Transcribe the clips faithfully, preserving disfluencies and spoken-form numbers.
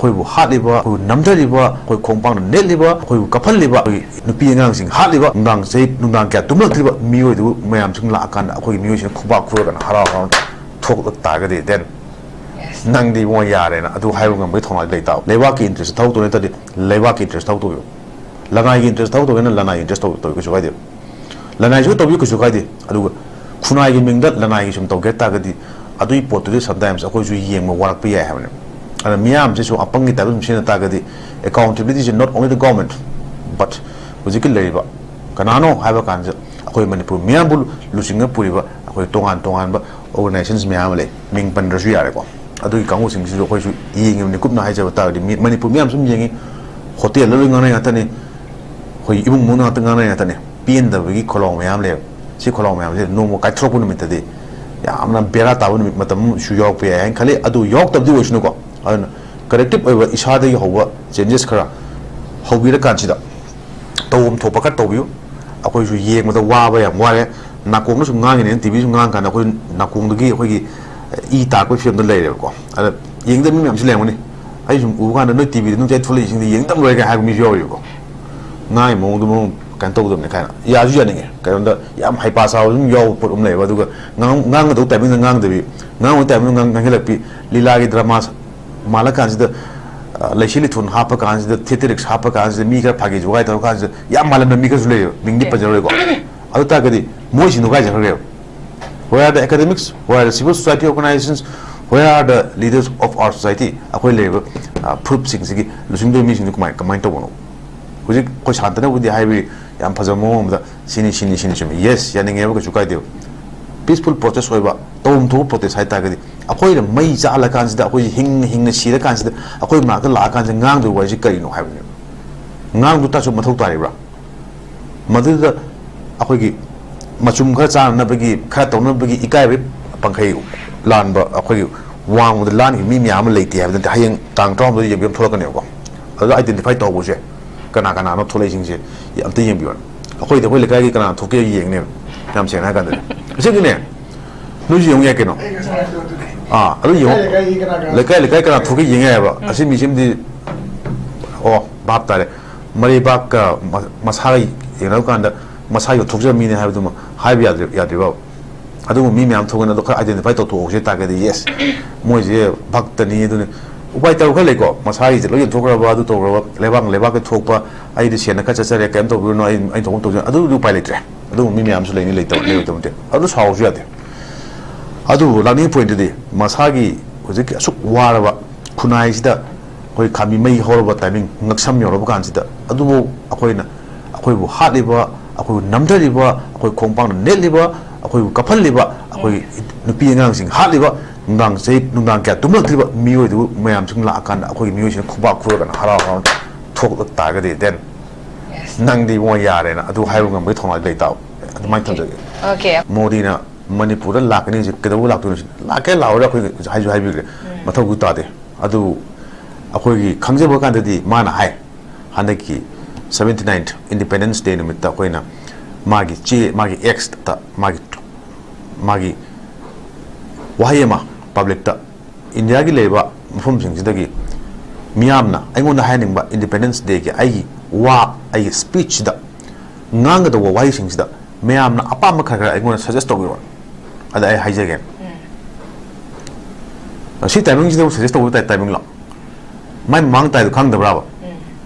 ꯑꯩꯈꯣꯏꯕꯨ ꯍꯥꯠꯂꯤꯕ, ꯑꯩꯈꯣꯏꯕꯨ ꯅꯝꯊꯔꯤꯕ, ꯑꯩꯈꯣꯏ ꯈꯣꯡꯄꯥꯛꯅ ꯅꯦꯠꯂꯤꯕ, ꯑꯩꯈꯣꯏꯕꯨ ꯀꯞꯍꯜꯂꯤꯕ, ꯑꯩꯈꯣꯏꯒꯤ ꯅꯨꯄꯤ ꯑꯉꯥꯡꯁꯤꯡ ꯍꯥꯠꯂꯤꯕ, ꯅꯨꯡꯗꯥꯡ ꯆꯍꯤ, ꯅꯨꯡꯗꯥꯡ ꯀꯌꯥ ꯇꯨꯝꯂꯛꯇ꯭ꯔꯤꯕ ꯃꯤꯑꯣꯏꯗꯨ ꯃꯌꯥꯝꯁꯤꯡ ꯂꯥꯛꯑꯀꯥꯟꯗ ꯑꯩꯈꯣꯏꯒꯤ ꯃꯤꯑꯣꯏꯁꯤꯡꯅ ꯈꯨꯕꯥꯛ ꯈꯨꯔꯒꯅ ꯍꯔꯥꯎ ꯍꯔꯥꯎꯅ ꯊꯣꯛꯂꯛ ꯇꯥꯔꯒꯗꯤ, then ꯅꯪꯗꯤ ꯏꯕꯨꯡꯉꯣ ꯌꯥꯔꯦꯅ ꯑꯗꯨ ꯍꯥꯏꯕ ꯉꯝꯕꯒꯤ ꯊꯧꯅꯥꯗꯤ ꯂꯩ ꯇꯥꯕ꯫ ꯂꯩꯕꯥꯛꯀꯤ interest ꯊꯕꯛ ꯇꯧ ꯅꯠꯇ꯭ꯔꯗꯤ ꯂꯩꯕꯥꯛꯀꯤ interest ꯊꯕꯛ ꯇꯧꯕꯤꯌꯨ꯫ ꯂꯅꯥꯏꯒꯤ interest ꯊꯕꯛ ꯇꯧꯒꯦꯅ ꯂꯅꯥꯏꯒꯤ interest ꯇꯧ-, ꯇꯧꯕꯤꯌꯨ, ꯀꯩꯁꯨ ꯀꯥꯏꯗꯦ꯫ ꯂꯅꯥꯏꯁꯨ ꯇꯧꯕꯤꯌꯨ, ꯀꯩꯁꯨ ꯀꯥꯏꯗꯦ꯫ ꯑꯗꯨꯒ ꯈꯨꯟꯅꯥꯏꯒꯤ ꯃꯤꯡꯗ ꯂꯅꯥꯏꯒꯤ ꯁꯨꯝ ꯇꯧꯒꯦ ꯍꯥꯏ ꯇꯥꯔꯒꯗꯤ ꯑꯗꯨꯒꯤ ꯄꯣꯠꯇꯨꯗꯤ sometimes ꯑꯩꯈꯣꯏꯁꯨ ꯌꯦꯡꯕ ꯋꯥꯔꯛꯄ ꯌꯥꯏ ꯍꯥꯏꯕꯅꯦ꯫ ꯑꯗ ꯃꯤꯌꯥꯝꯁꯤꯁꯨ ꯑꯄꯪꯒꯤ type ꯁꯨꯝ ꯁꯤꯖꯤꯟꯅ ꯇꯥꯔꯒꯗꯤ accountability is not only the government, but ꯍꯧꯖꯤꯛꯀꯤ ꯂꯩꯔꯤꯕ ꯀꯅꯥꯅꯣ ꯍꯥꯏꯕ ꯀꯥꯟꯁꯤꯗ ꯑꯩꯈꯣꯏ ꯃꯅꯤꯄꯨꯔ ꯃꯤꯌꯥꯝꯕꯨ ꯂꯨꯆꯤꯡꯉ ꯄꯨꯔꯤꯕ ꯑꯩꯈꯣꯏ ꯇꯣꯉꯥꯟ ꯇꯣꯉꯥꯟꯕ organizations ꯃꯌꯥꯝ ꯑꯃ ꯂꯩ, ꯃꯤꯡ ꯄꯟꯗ꯭ꯔꯁꯨ ꯌꯥꯔꯦꯀꯣ꯫ ꯑꯗꯨꯒꯤ ꯀꯥꯡꯕꯨꯁꯤꯡꯁꯤꯁꯨ ꯑꯩꯈꯣꯏꯁꯨ ꯌꯦꯡꯉꯤꯕꯅꯤ ꯀꯨꯞꯅ ꯍꯥꯏꯖꯕ ꯇꯥꯔꯒꯗꯤ꯫ ꯃꯤ-, ꯃꯅꯤꯄꯨꯔ ꯃꯤꯌꯥꯝ ꯁꯨꯝ ꯌꯦꯡꯉꯤ, ꯍꯣꯇꯦꯜꯗ ꯂꯣꯏ ꯉꯥꯡꯅꯩ ꯉꯥꯛꯇꯅꯤ, ꯑꯩꯈꯣꯏ ꯏꯃꯨꯡ ꯃꯅꯨꯡ ꯉꯥꯛꯇ ꯉꯥꯡꯅꯩ ꯉꯥꯛꯇꯅꯤ꯫ ꯄꯦꯟꯗꯕꯒꯤ ꯈꯣꯜꯂꯥꯎ ꯃꯌꯥꯝ ꯂꯩꯌꯦꯕ꯫ ꯁꯤ ꯈꯣꯜꯂꯥꯎ ꯃꯌꯥꯝꯁꯦ ꯅꯣꯡꯃ ꯀꯥꯏꯊꯣꯔꯛꯄ ꯅꯨꯃꯤꯠꯇꯗꯤ ꯌꯥꯝꯅ ꯕꯦꯔꯥ ꯇꯥꯕ ꯅꯨꯃꯤꯠ ꯃꯇꯝ ꯑꯃꯁꯨ ꯌꯥꯎꯔꯛꯄ ꯌꯥꯏ ꯍꯥꯏꯅ ꯈꯜꯂꯤ꯫ ꯑꯗꯨ ꯌꯥꯎꯔꯛꯇꯕꯗꯤ ꯑꯣꯏꯁꯅꯨꯀꯣ꯫ ꯑꯗꯨꯅ corrective ꯑꯣꯏꯕ ꯏꯁꯥꯗꯒꯤ ꯍꯧꯕ changes ꯈꯔ ꯍꯧꯕꯤꯔꯀꯥꯟꯁꯤꯗ ꯇꯧꯐꯝ ꯊꯣꯛꯄ ꯈꯔ ꯇꯧꯕꯤꯌꯨ꯫ ꯑꯩꯈꯣꯏꯁꯨ ꯌꯦꯡꯕꯗ ꯋꯥꯕ ꯌꯥꯝ ꯋꯥꯔꯦ꯫ ꯅꯥꯀꯣꯡꯗ ꯁꯨꯝ ꯉꯥꯡꯉꯤꯅꯦꯅ, ꯇꯤ ꯚꯤ ꯁꯨꯝ ꯉꯥꯡꯉꯀꯥꯟꯗ ꯑꯩꯈꯣꯏ ꯅꯥꯀꯣꯡꯗꯒꯤ ꯑꯩꯈꯣꯏꯒꯤ ꯏ ꯇꯥꯔꯛꯄꯒꯤ ꯐꯤꯕꯝꯗ ꯂꯩꯔꯦꯕꯀꯣ꯫ ꯑꯗ ꯌꯦꯡꯗꯕ ꯃꯤ ꯃꯌꯥꯝꯁꯨ ꯂꯩꯔꯝꯒꯅꯤ꯫ ꯑꯩ ꯁꯨꯝ ꯎꯕ ꯀꯥꯟꯗ ꯅꯣꯏ ꯇꯤ ꯚꯤꯗ ꯅꯨꯡꯇꯤ ꯊꯣꯛꯂꯛꯏꯁꯤꯡꯗꯤ ꯌꯦꯡꯗꯕ ꯂꯣꯏꯔꯦ ꯀꯥꯏ ꯍꯥꯏꯕ ꯃꯤꯁꯨ ꯌꯥꯎꯔꯤꯕꯀꯣ꯫ ꯉꯥꯡꯉꯤ ꯃꯑꯣꯡꯗꯣ ꯃꯑꯣꯡ ꯀꯩꯅꯣ ꯇꯧꯗꯕꯅꯤ ꯀꯥꯏꯅ꯫ ꯌꯥꯁꯨ ꯌꯥꯅꯤꯡꯉꯦ꯫ ꯀꯩꯅꯣꯗ ꯌꯥꯝ ꯍꯩꯄꯥ ꯁꯥꯕ ꯑꯗꯨꯝ ꯌꯥꯎꯕ ꯄꯣꯠ ꯑꯃ ꯂꯩꯌꯦꯕ꯫ ꯑꯗꯨꯒ ꯉꯥꯡ-, ꯉꯥꯡꯒꯗꯧꯕ timingꯗ ꯉꯥꯡꯗꯕꯤ, ꯉꯥꯡꯕ timingꯗ ꯉꯥꯡ-, ꯉꯥꯡꯁꯤꯜꯂꯛꯄꯤ, ꯂꯤꯂꯥꯒꯤ drama ꯑ, ꯂꯩꯁꯤ ꯂꯩꯊꯣꯟ ꯍꯥꯞꯄ ꯀꯥꯟꯁꯤꯗ, theatrics ꯍꯥꯞꯄ ꯀꯥꯟꯁꯤꯗ, ꯃꯤ ꯈꯔ ꯐꯥꯒꯤ ꯖꯨꯒꯥꯏ ꯇꯧꯔ ꯀꯥꯟꯁꯤꯗ ꯌꯥꯝ ꯃꯥꯜꯍꯟꯕ ꯃꯤ ꯈꯔꯁꯨ ꯂꯩꯌꯦꯕ, ꯃꯤꯡꯗꯤ ꯄꯟꯖꯔꯣꯏꯀꯣ꯫ ꯑꯗꯨ ꯇꯥꯔꯒꯗꯤ ꯃꯣꯏꯁꯤꯡꯗꯣ ꯀꯥꯏ ꯆꯠꯈ꯭ꯔꯒꯦꯕ? Where are the academics? Where are the civil society organizations? Where are the leaders of our society? ꯑꯩꯈꯣꯏ ꯂꯩꯔꯤꯕ, ꯑ, ꯐꯨꯔꯨꯞꯁꯤꯡꯁꯤꯒꯤ ꯂꯨꯆꯤꯡꯗꯣꯏ ꯃꯤꯁꯤꯡꯗꯨ ꯀꯃꯥꯏ-, ꯀꯃꯥꯏꯅ ꯇꯧꯕꯅꯣ? ꯍꯧꯖꯤꯛ ꯑꯩꯈꯣꯏ ꯁꯥꯟꯇꯅꯕꯨꯗꯤ ꯍꯥꯏꯕꯤ, ꯌꯥꯝ ꯐꯖꯕ ꯃꯑꯣꯡ ꯑꯃꯗ ꯁꯤꯅꯤ, ꯁꯤꯅꯤ, ꯁꯤꯅꯤ, ꯆꯨꯝꯃꯤ, yes, ꯌꯥꯅꯤꯡꯉꯦꯕ, ꯀꯩꯁꯨ ꯀꯥꯏꯗꯦꯕ꯫ Peaceful protest ꯑꯣꯏꯕ, ꯇꯧꯐꯝ ꯊꯣꯛꯄ protest ꯍꯥꯏ ꯇꯥꯔꯒꯗꯤ, ꯑꯩꯈꯣꯏꯅ ꯃꯩ ꯆꯥꯛꯍꯜꯂꯀꯥꯟꯁꯤꯗ, ꯑꯩꯈꯣꯏꯁꯤ ꯍꯤꯡꯅ ꯍꯤꯡꯅ ꯁꯤꯔꯀꯥꯟꯁꯤꯗ, ꯑꯩꯈꯣꯏ ꯃꯅꯥꯛꯇ ꯂꯥꯛꯑꯀꯥꯟꯁꯤꯗ ꯉꯥꯡꯗꯣꯏ ꯋꯥꯔꯤꯁꯤ ꯀꯔꯤꯅꯣ ꯍꯥꯏꯕꯅꯦꯕ꯫ ꯉꯥꯡꯗꯨ ꯇꯥꯁꯨ ꯃꯊꯧ ꯇꯥꯔꯤꯕ꯭ꯔꯥ? ꯃꯗꯨꯗ ꯑꯩꯈꯣꯏꯒꯤ ꯃꯆꯨꯝ ꯈꯔ ꯆꯥꯅꯅꯕꯒꯤ, ꯈꯔ ꯇꯧꯅꯕꯒꯤ ꯏꯀꯥꯏꯕꯒꯤ ꯄꯪꯈꯩ ꯂꯥꯟꯕ, ꯑꯩꯈꯣꯏꯒꯤ ꯋꯥꯡꯃꯗ ꯂꯥꯟꯈꯤꯕ ꯃꯤ ꯃꯌꯥꯝ ꯑꯃ ꯂꯩꯇꯦ ꯍꯥꯏꯕ ꯅꯠꯇꯦ꯫ ꯍꯌꯦꯡ ꯇꯥꯡ ꯇꯔꯥꯍꯨꯝꯗꯣꯏꯗ ꯌꯦꯡꯕꯤꯌꯨ, ꯊꯣꯛꯂꯛꯀꯅꯦꯕꯀꯣ꯫ ꯑꯗꯨꯗ identify ꯇꯧꯍꯧꯕꯁꯦ, ꯀꯅꯥ ꯀꯅꯥꯅꯣ ꯊꯣꯛꯂꯛꯏꯁꯤꯡꯁꯦ ꯑꯝꯇ ꯌꯦꯡꯕꯤꯌꯣꯅꯦ꯫ ꯑꯩꯈꯣꯏꯗꯤ ꯑꯩꯈꯣꯏ ꯂꯩꯀꯥꯏꯒꯤ ꯀꯅꯥ ꯊꯣꯛꯀꯦ ꯌꯦꯡꯅꯦꯕ, ꯌꯥꯝ ꯁꯦꯡꯅ ꯍꯥꯏ ꯀꯥꯟꯗꯗꯤ꯫ ꯑꯁꯦꯡꯀꯤꯅꯦ, ꯅꯣꯏꯁꯨ ꯌꯦꯡꯉꯨ ꯌꯥꯏ ꯀꯩꯅꯣ꯫ ꯑꯥ, ꯑꯗꯨ ꯌꯦꯡꯉꯣ꯫ ꯂꯩꯀꯥꯏ ꯂꯩꯀꯥꯏꯒꯤ ꯀꯅꯥ ꯀꯅꯥ? ꯂꯩꯀꯥꯏ ꯂꯩꯀꯥꯏ ꯀꯅꯥ ꯊꯣꯛꯀꯦ ꯌꯦꯡꯉꯦ ꯍꯥꯏꯕ꯫ ꯑꯁꯤ ꯃꯤꯁꯤꯃꯗꯤ, ꯑꯣ, ꯚꯥꯞ ꯇꯥꯔꯦ꯫ ꯃꯔꯩꯕꯥꯛꯀ ꯃ-, ꯃꯁꯥꯒ ꯌꯦꯡꯅꯕ ꯀꯥꯟꯗ ꯃꯁꯥ ꯌꯣꯟꯊꯣꯛꯆꯕ ꯃꯤꯅꯤ ꯍꯥꯏꯕꯗꯨꯃ ꯍꯥꯏꯕ ꯌꯥꯗ꯭ꯔꯤ-, ꯌꯥꯗ꯭ꯔꯤꯕ? ꯑꯗꯨꯒꯨꯝꯕ ꯃꯤ ꯃꯌꯥꯝ ꯊꯣꯛꯑꯒ ꯑꯗꯣ ꯈꯔ identify ꯇꯧꯊꯣꯛꯍꯧꯁꯦ ꯇꯥꯔꯒꯗꯤ, yes, ꯃꯣꯏꯁꯦ ꯚꯛꯇꯅꯤ꯫ ꯑꯗꯨꯅꯤ, ꯎꯄꯥꯏ ꯇꯧ ꯈꯔ ꯂꯩꯀꯣ꯫ ꯃꯁꯥꯒꯤꯁꯦ ꯂꯣꯏ ꯌꯣꯟꯊꯣꯛꯈ꯭ꯔꯕ, ꯑꯗꯨ ꯇꯧꯈ꯭ꯔꯕ, ꯂꯩꯕꯥꯛꯅ ꯂꯩꯕꯥꯛꯀꯤ ꯊꯣꯛꯄ, "ꯑꯩꯗꯤ ꯁꯦꯟꯅ ꯈꯔ ꯆꯠꯆꯔꯦ, ꯀꯩꯝ ꯇꯧꯕꯤꯔꯨꯅꯨ, ꯑꯩ, ꯑꯩ ꯊꯣꯛꯄ ꯇꯧꯖꯔꯦ", ꯑꯗꯨꯗꯤ ꯎꯄꯥꯏ ꯂꯩꯇ꯭ꯔꯦ꯫ ꯑꯗꯨꯒꯨꯝꯕ ꯃꯤ ꯃꯌꯥꯝꯁꯨ ꯂꯩꯅꯤ, ꯂꯩꯇꯕ, ꯂꯩꯔꯣꯏꯗꯕ ꯅꯠꯇꯦ꯫ ꯑꯗꯨ ꯁꯥꯎꯔꯁꯨ ꯌꯥꯗꯦ꯫ ꯑꯗꯨꯕꯨ ꯂꯥꯛꯅꯤꯡꯉꯤ pointꯗꯨꯗꯤ, ꯃꯁꯥꯒꯤ ꯍꯧꯖꯤꯛꯀꯤ ꯑꯁꯨꯛ ꯋꯥꯔꯕ ꯈꯨꯟꯅꯥꯏꯁꯤꯗ, ꯑꯩꯈꯣꯏ ꯈꯥꯝꯕꯤ ꯃꯩ ꯍꯧꯔꯕ timing, ꯉꯛꯁꯝ ꯌꯧꯔꯕ ꯀꯥꯟꯁꯤꯗ, ꯑꯗꯨꯕꯨ ꯑꯩꯈꯣꯏꯅ, ꯑꯩꯈꯣꯏꯕꯨ ꯍꯥꯠꯂꯤꯕ, ꯑꯩꯈꯣꯏꯕꯨ ꯅꯝꯊꯔꯤꯕ, ꯑꯩꯈꯣꯏ ꯈꯣꯡꯄꯥꯛꯅ ꯅꯦꯠꯂꯤꯕ, ꯑꯩꯈꯣꯏꯕꯨ ꯀꯞꯍꯜꯂꯤꯕ, ꯑꯩꯈꯣꯏ ꯅꯨꯄꯤ ꯑꯉꯥꯡꯁꯤꯡ ꯍꯥꯠꯂꯤꯕ, ꯅꯨꯡꯗꯥꯡ ꯆꯍꯤ, ꯅꯨꯡꯗꯥꯡ ꯀꯌꯥ ꯇꯨꯝꯂꯛꯇ꯭ꯔꯤꯕ ꯃꯤꯑꯣꯏꯗꯨ ꯃꯌꯥꯝꯁꯤꯡ ꯂꯥꯛꯑꯀꯥꯟꯗ, ꯑꯩꯈꯣꯏꯒꯤ ꯃꯤꯑꯣꯏꯁꯤꯡꯅ ꯈꯨꯕꯥꯛ ꯈꯨꯔꯒꯅ ꯍꯔꯥꯎ ꯍꯔꯥꯎꯅ ꯊꯣꯛꯂꯛ ꯇꯥꯔꯒꯗꯤ, then ꯅꯪꯗꯤ ꯏꯕꯨꯡꯉꯣ ꯌꯥꯔꯦꯅ ꯑꯗꯨ ꯍꯥꯏꯕ ꯉꯝꯕꯒꯤ ꯊꯧꯅꯥꯗꯤ ꯂꯩꯇꯥꯕ꯫ ꯑꯗꯨꯃꯥꯏꯅ ꯊꯝꯖꯒꯦ꯫ Okay. ꯃꯣꯗꯤꯅ ꯃꯅꯤꯄꯨꯔꯗ ꯂꯥꯛꯀꯅꯤ ꯍꯥꯏꯁꯦ ꯀꯩꯗꯧꯕ ꯂꯥꯛꯇꯣꯏꯅꯣ ꯁꯤꯅꯤ? ꯂꯥꯛꯀꯦ ꯂꯥꯛꯑꯣꯏꯔ ꯑꯩꯈꯣꯏ ꯍꯥꯏꯁꯨ ꯍꯥꯏꯕꯤꯈ꯭ꯔꯦ, ꯃꯊꯧꯁꯨ ꯇꯥꯗꯦ꯫ ꯑꯗꯨ ꯑꯩꯈꯣꯏꯒꯤ ꯈꯪꯖꯕ ꯀꯥꯟꯗꯗꯤ ꯃꯥꯅ ꯍꯥꯏ, ꯍꯟꯗꯛꯀꯤ seventy ninth Independence Day ꯅꯨꯃꯤꯠꯇ ꯑꯩꯈꯣꯏꯅ ꯃꯥꯒꯤ ꯆꯦ, ꯃꯥꯒꯤ Xꯇ ꯃꯥꯒꯤ, ꯃꯥꯒꯤ ꯋꯥꯍꯩ ꯑꯃ publicꯇ, ꯏꯟꯗꯤꯌꯥꯒꯤ ꯂꯩꯔꯤꯕ ꯃꯐꯝꯁꯤꯡꯁꯤꯗꯒꯤ ꯃꯤꯌꯥꯝꯅ ꯑꯩꯉꯣꯟꯗ ꯍꯥꯏꯍꯟꯅꯤꯡꯕ Independence Dayꯒꯤ ꯑꯩꯒꯤ ꯋꯥ, ꯑꯩꯒꯤ speechꯁꯤꯗ ꯉꯥꯡꯒꯗꯧꯕ ꯋꯥꯍꯩꯁꯤꯡꯁꯤꯗ ꯃꯌꯥꯝꯅ ꯑꯄꯥꯝꯕ ꯈꯔ ꯈꯔ ꯑꯩꯉꯣꯟꯗ suggest ꯇꯧꯕꯤꯔꯣ꯫ ꯑꯗ ꯑꯩ ꯍꯥꯏꯖꯒꯦ꯫ ꯁꯤ timingꯁꯤꯗꯕꯨ suggest ꯇꯧꯕ ꯇꯥꯏ-, timingꯂꯣ? ꯃꯥꯏ ꯃꯃꯥꯡ ꯇꯥꯏꯗꯣ ꯈꯪꯗꯕ꯭ꯔꯥꯕ?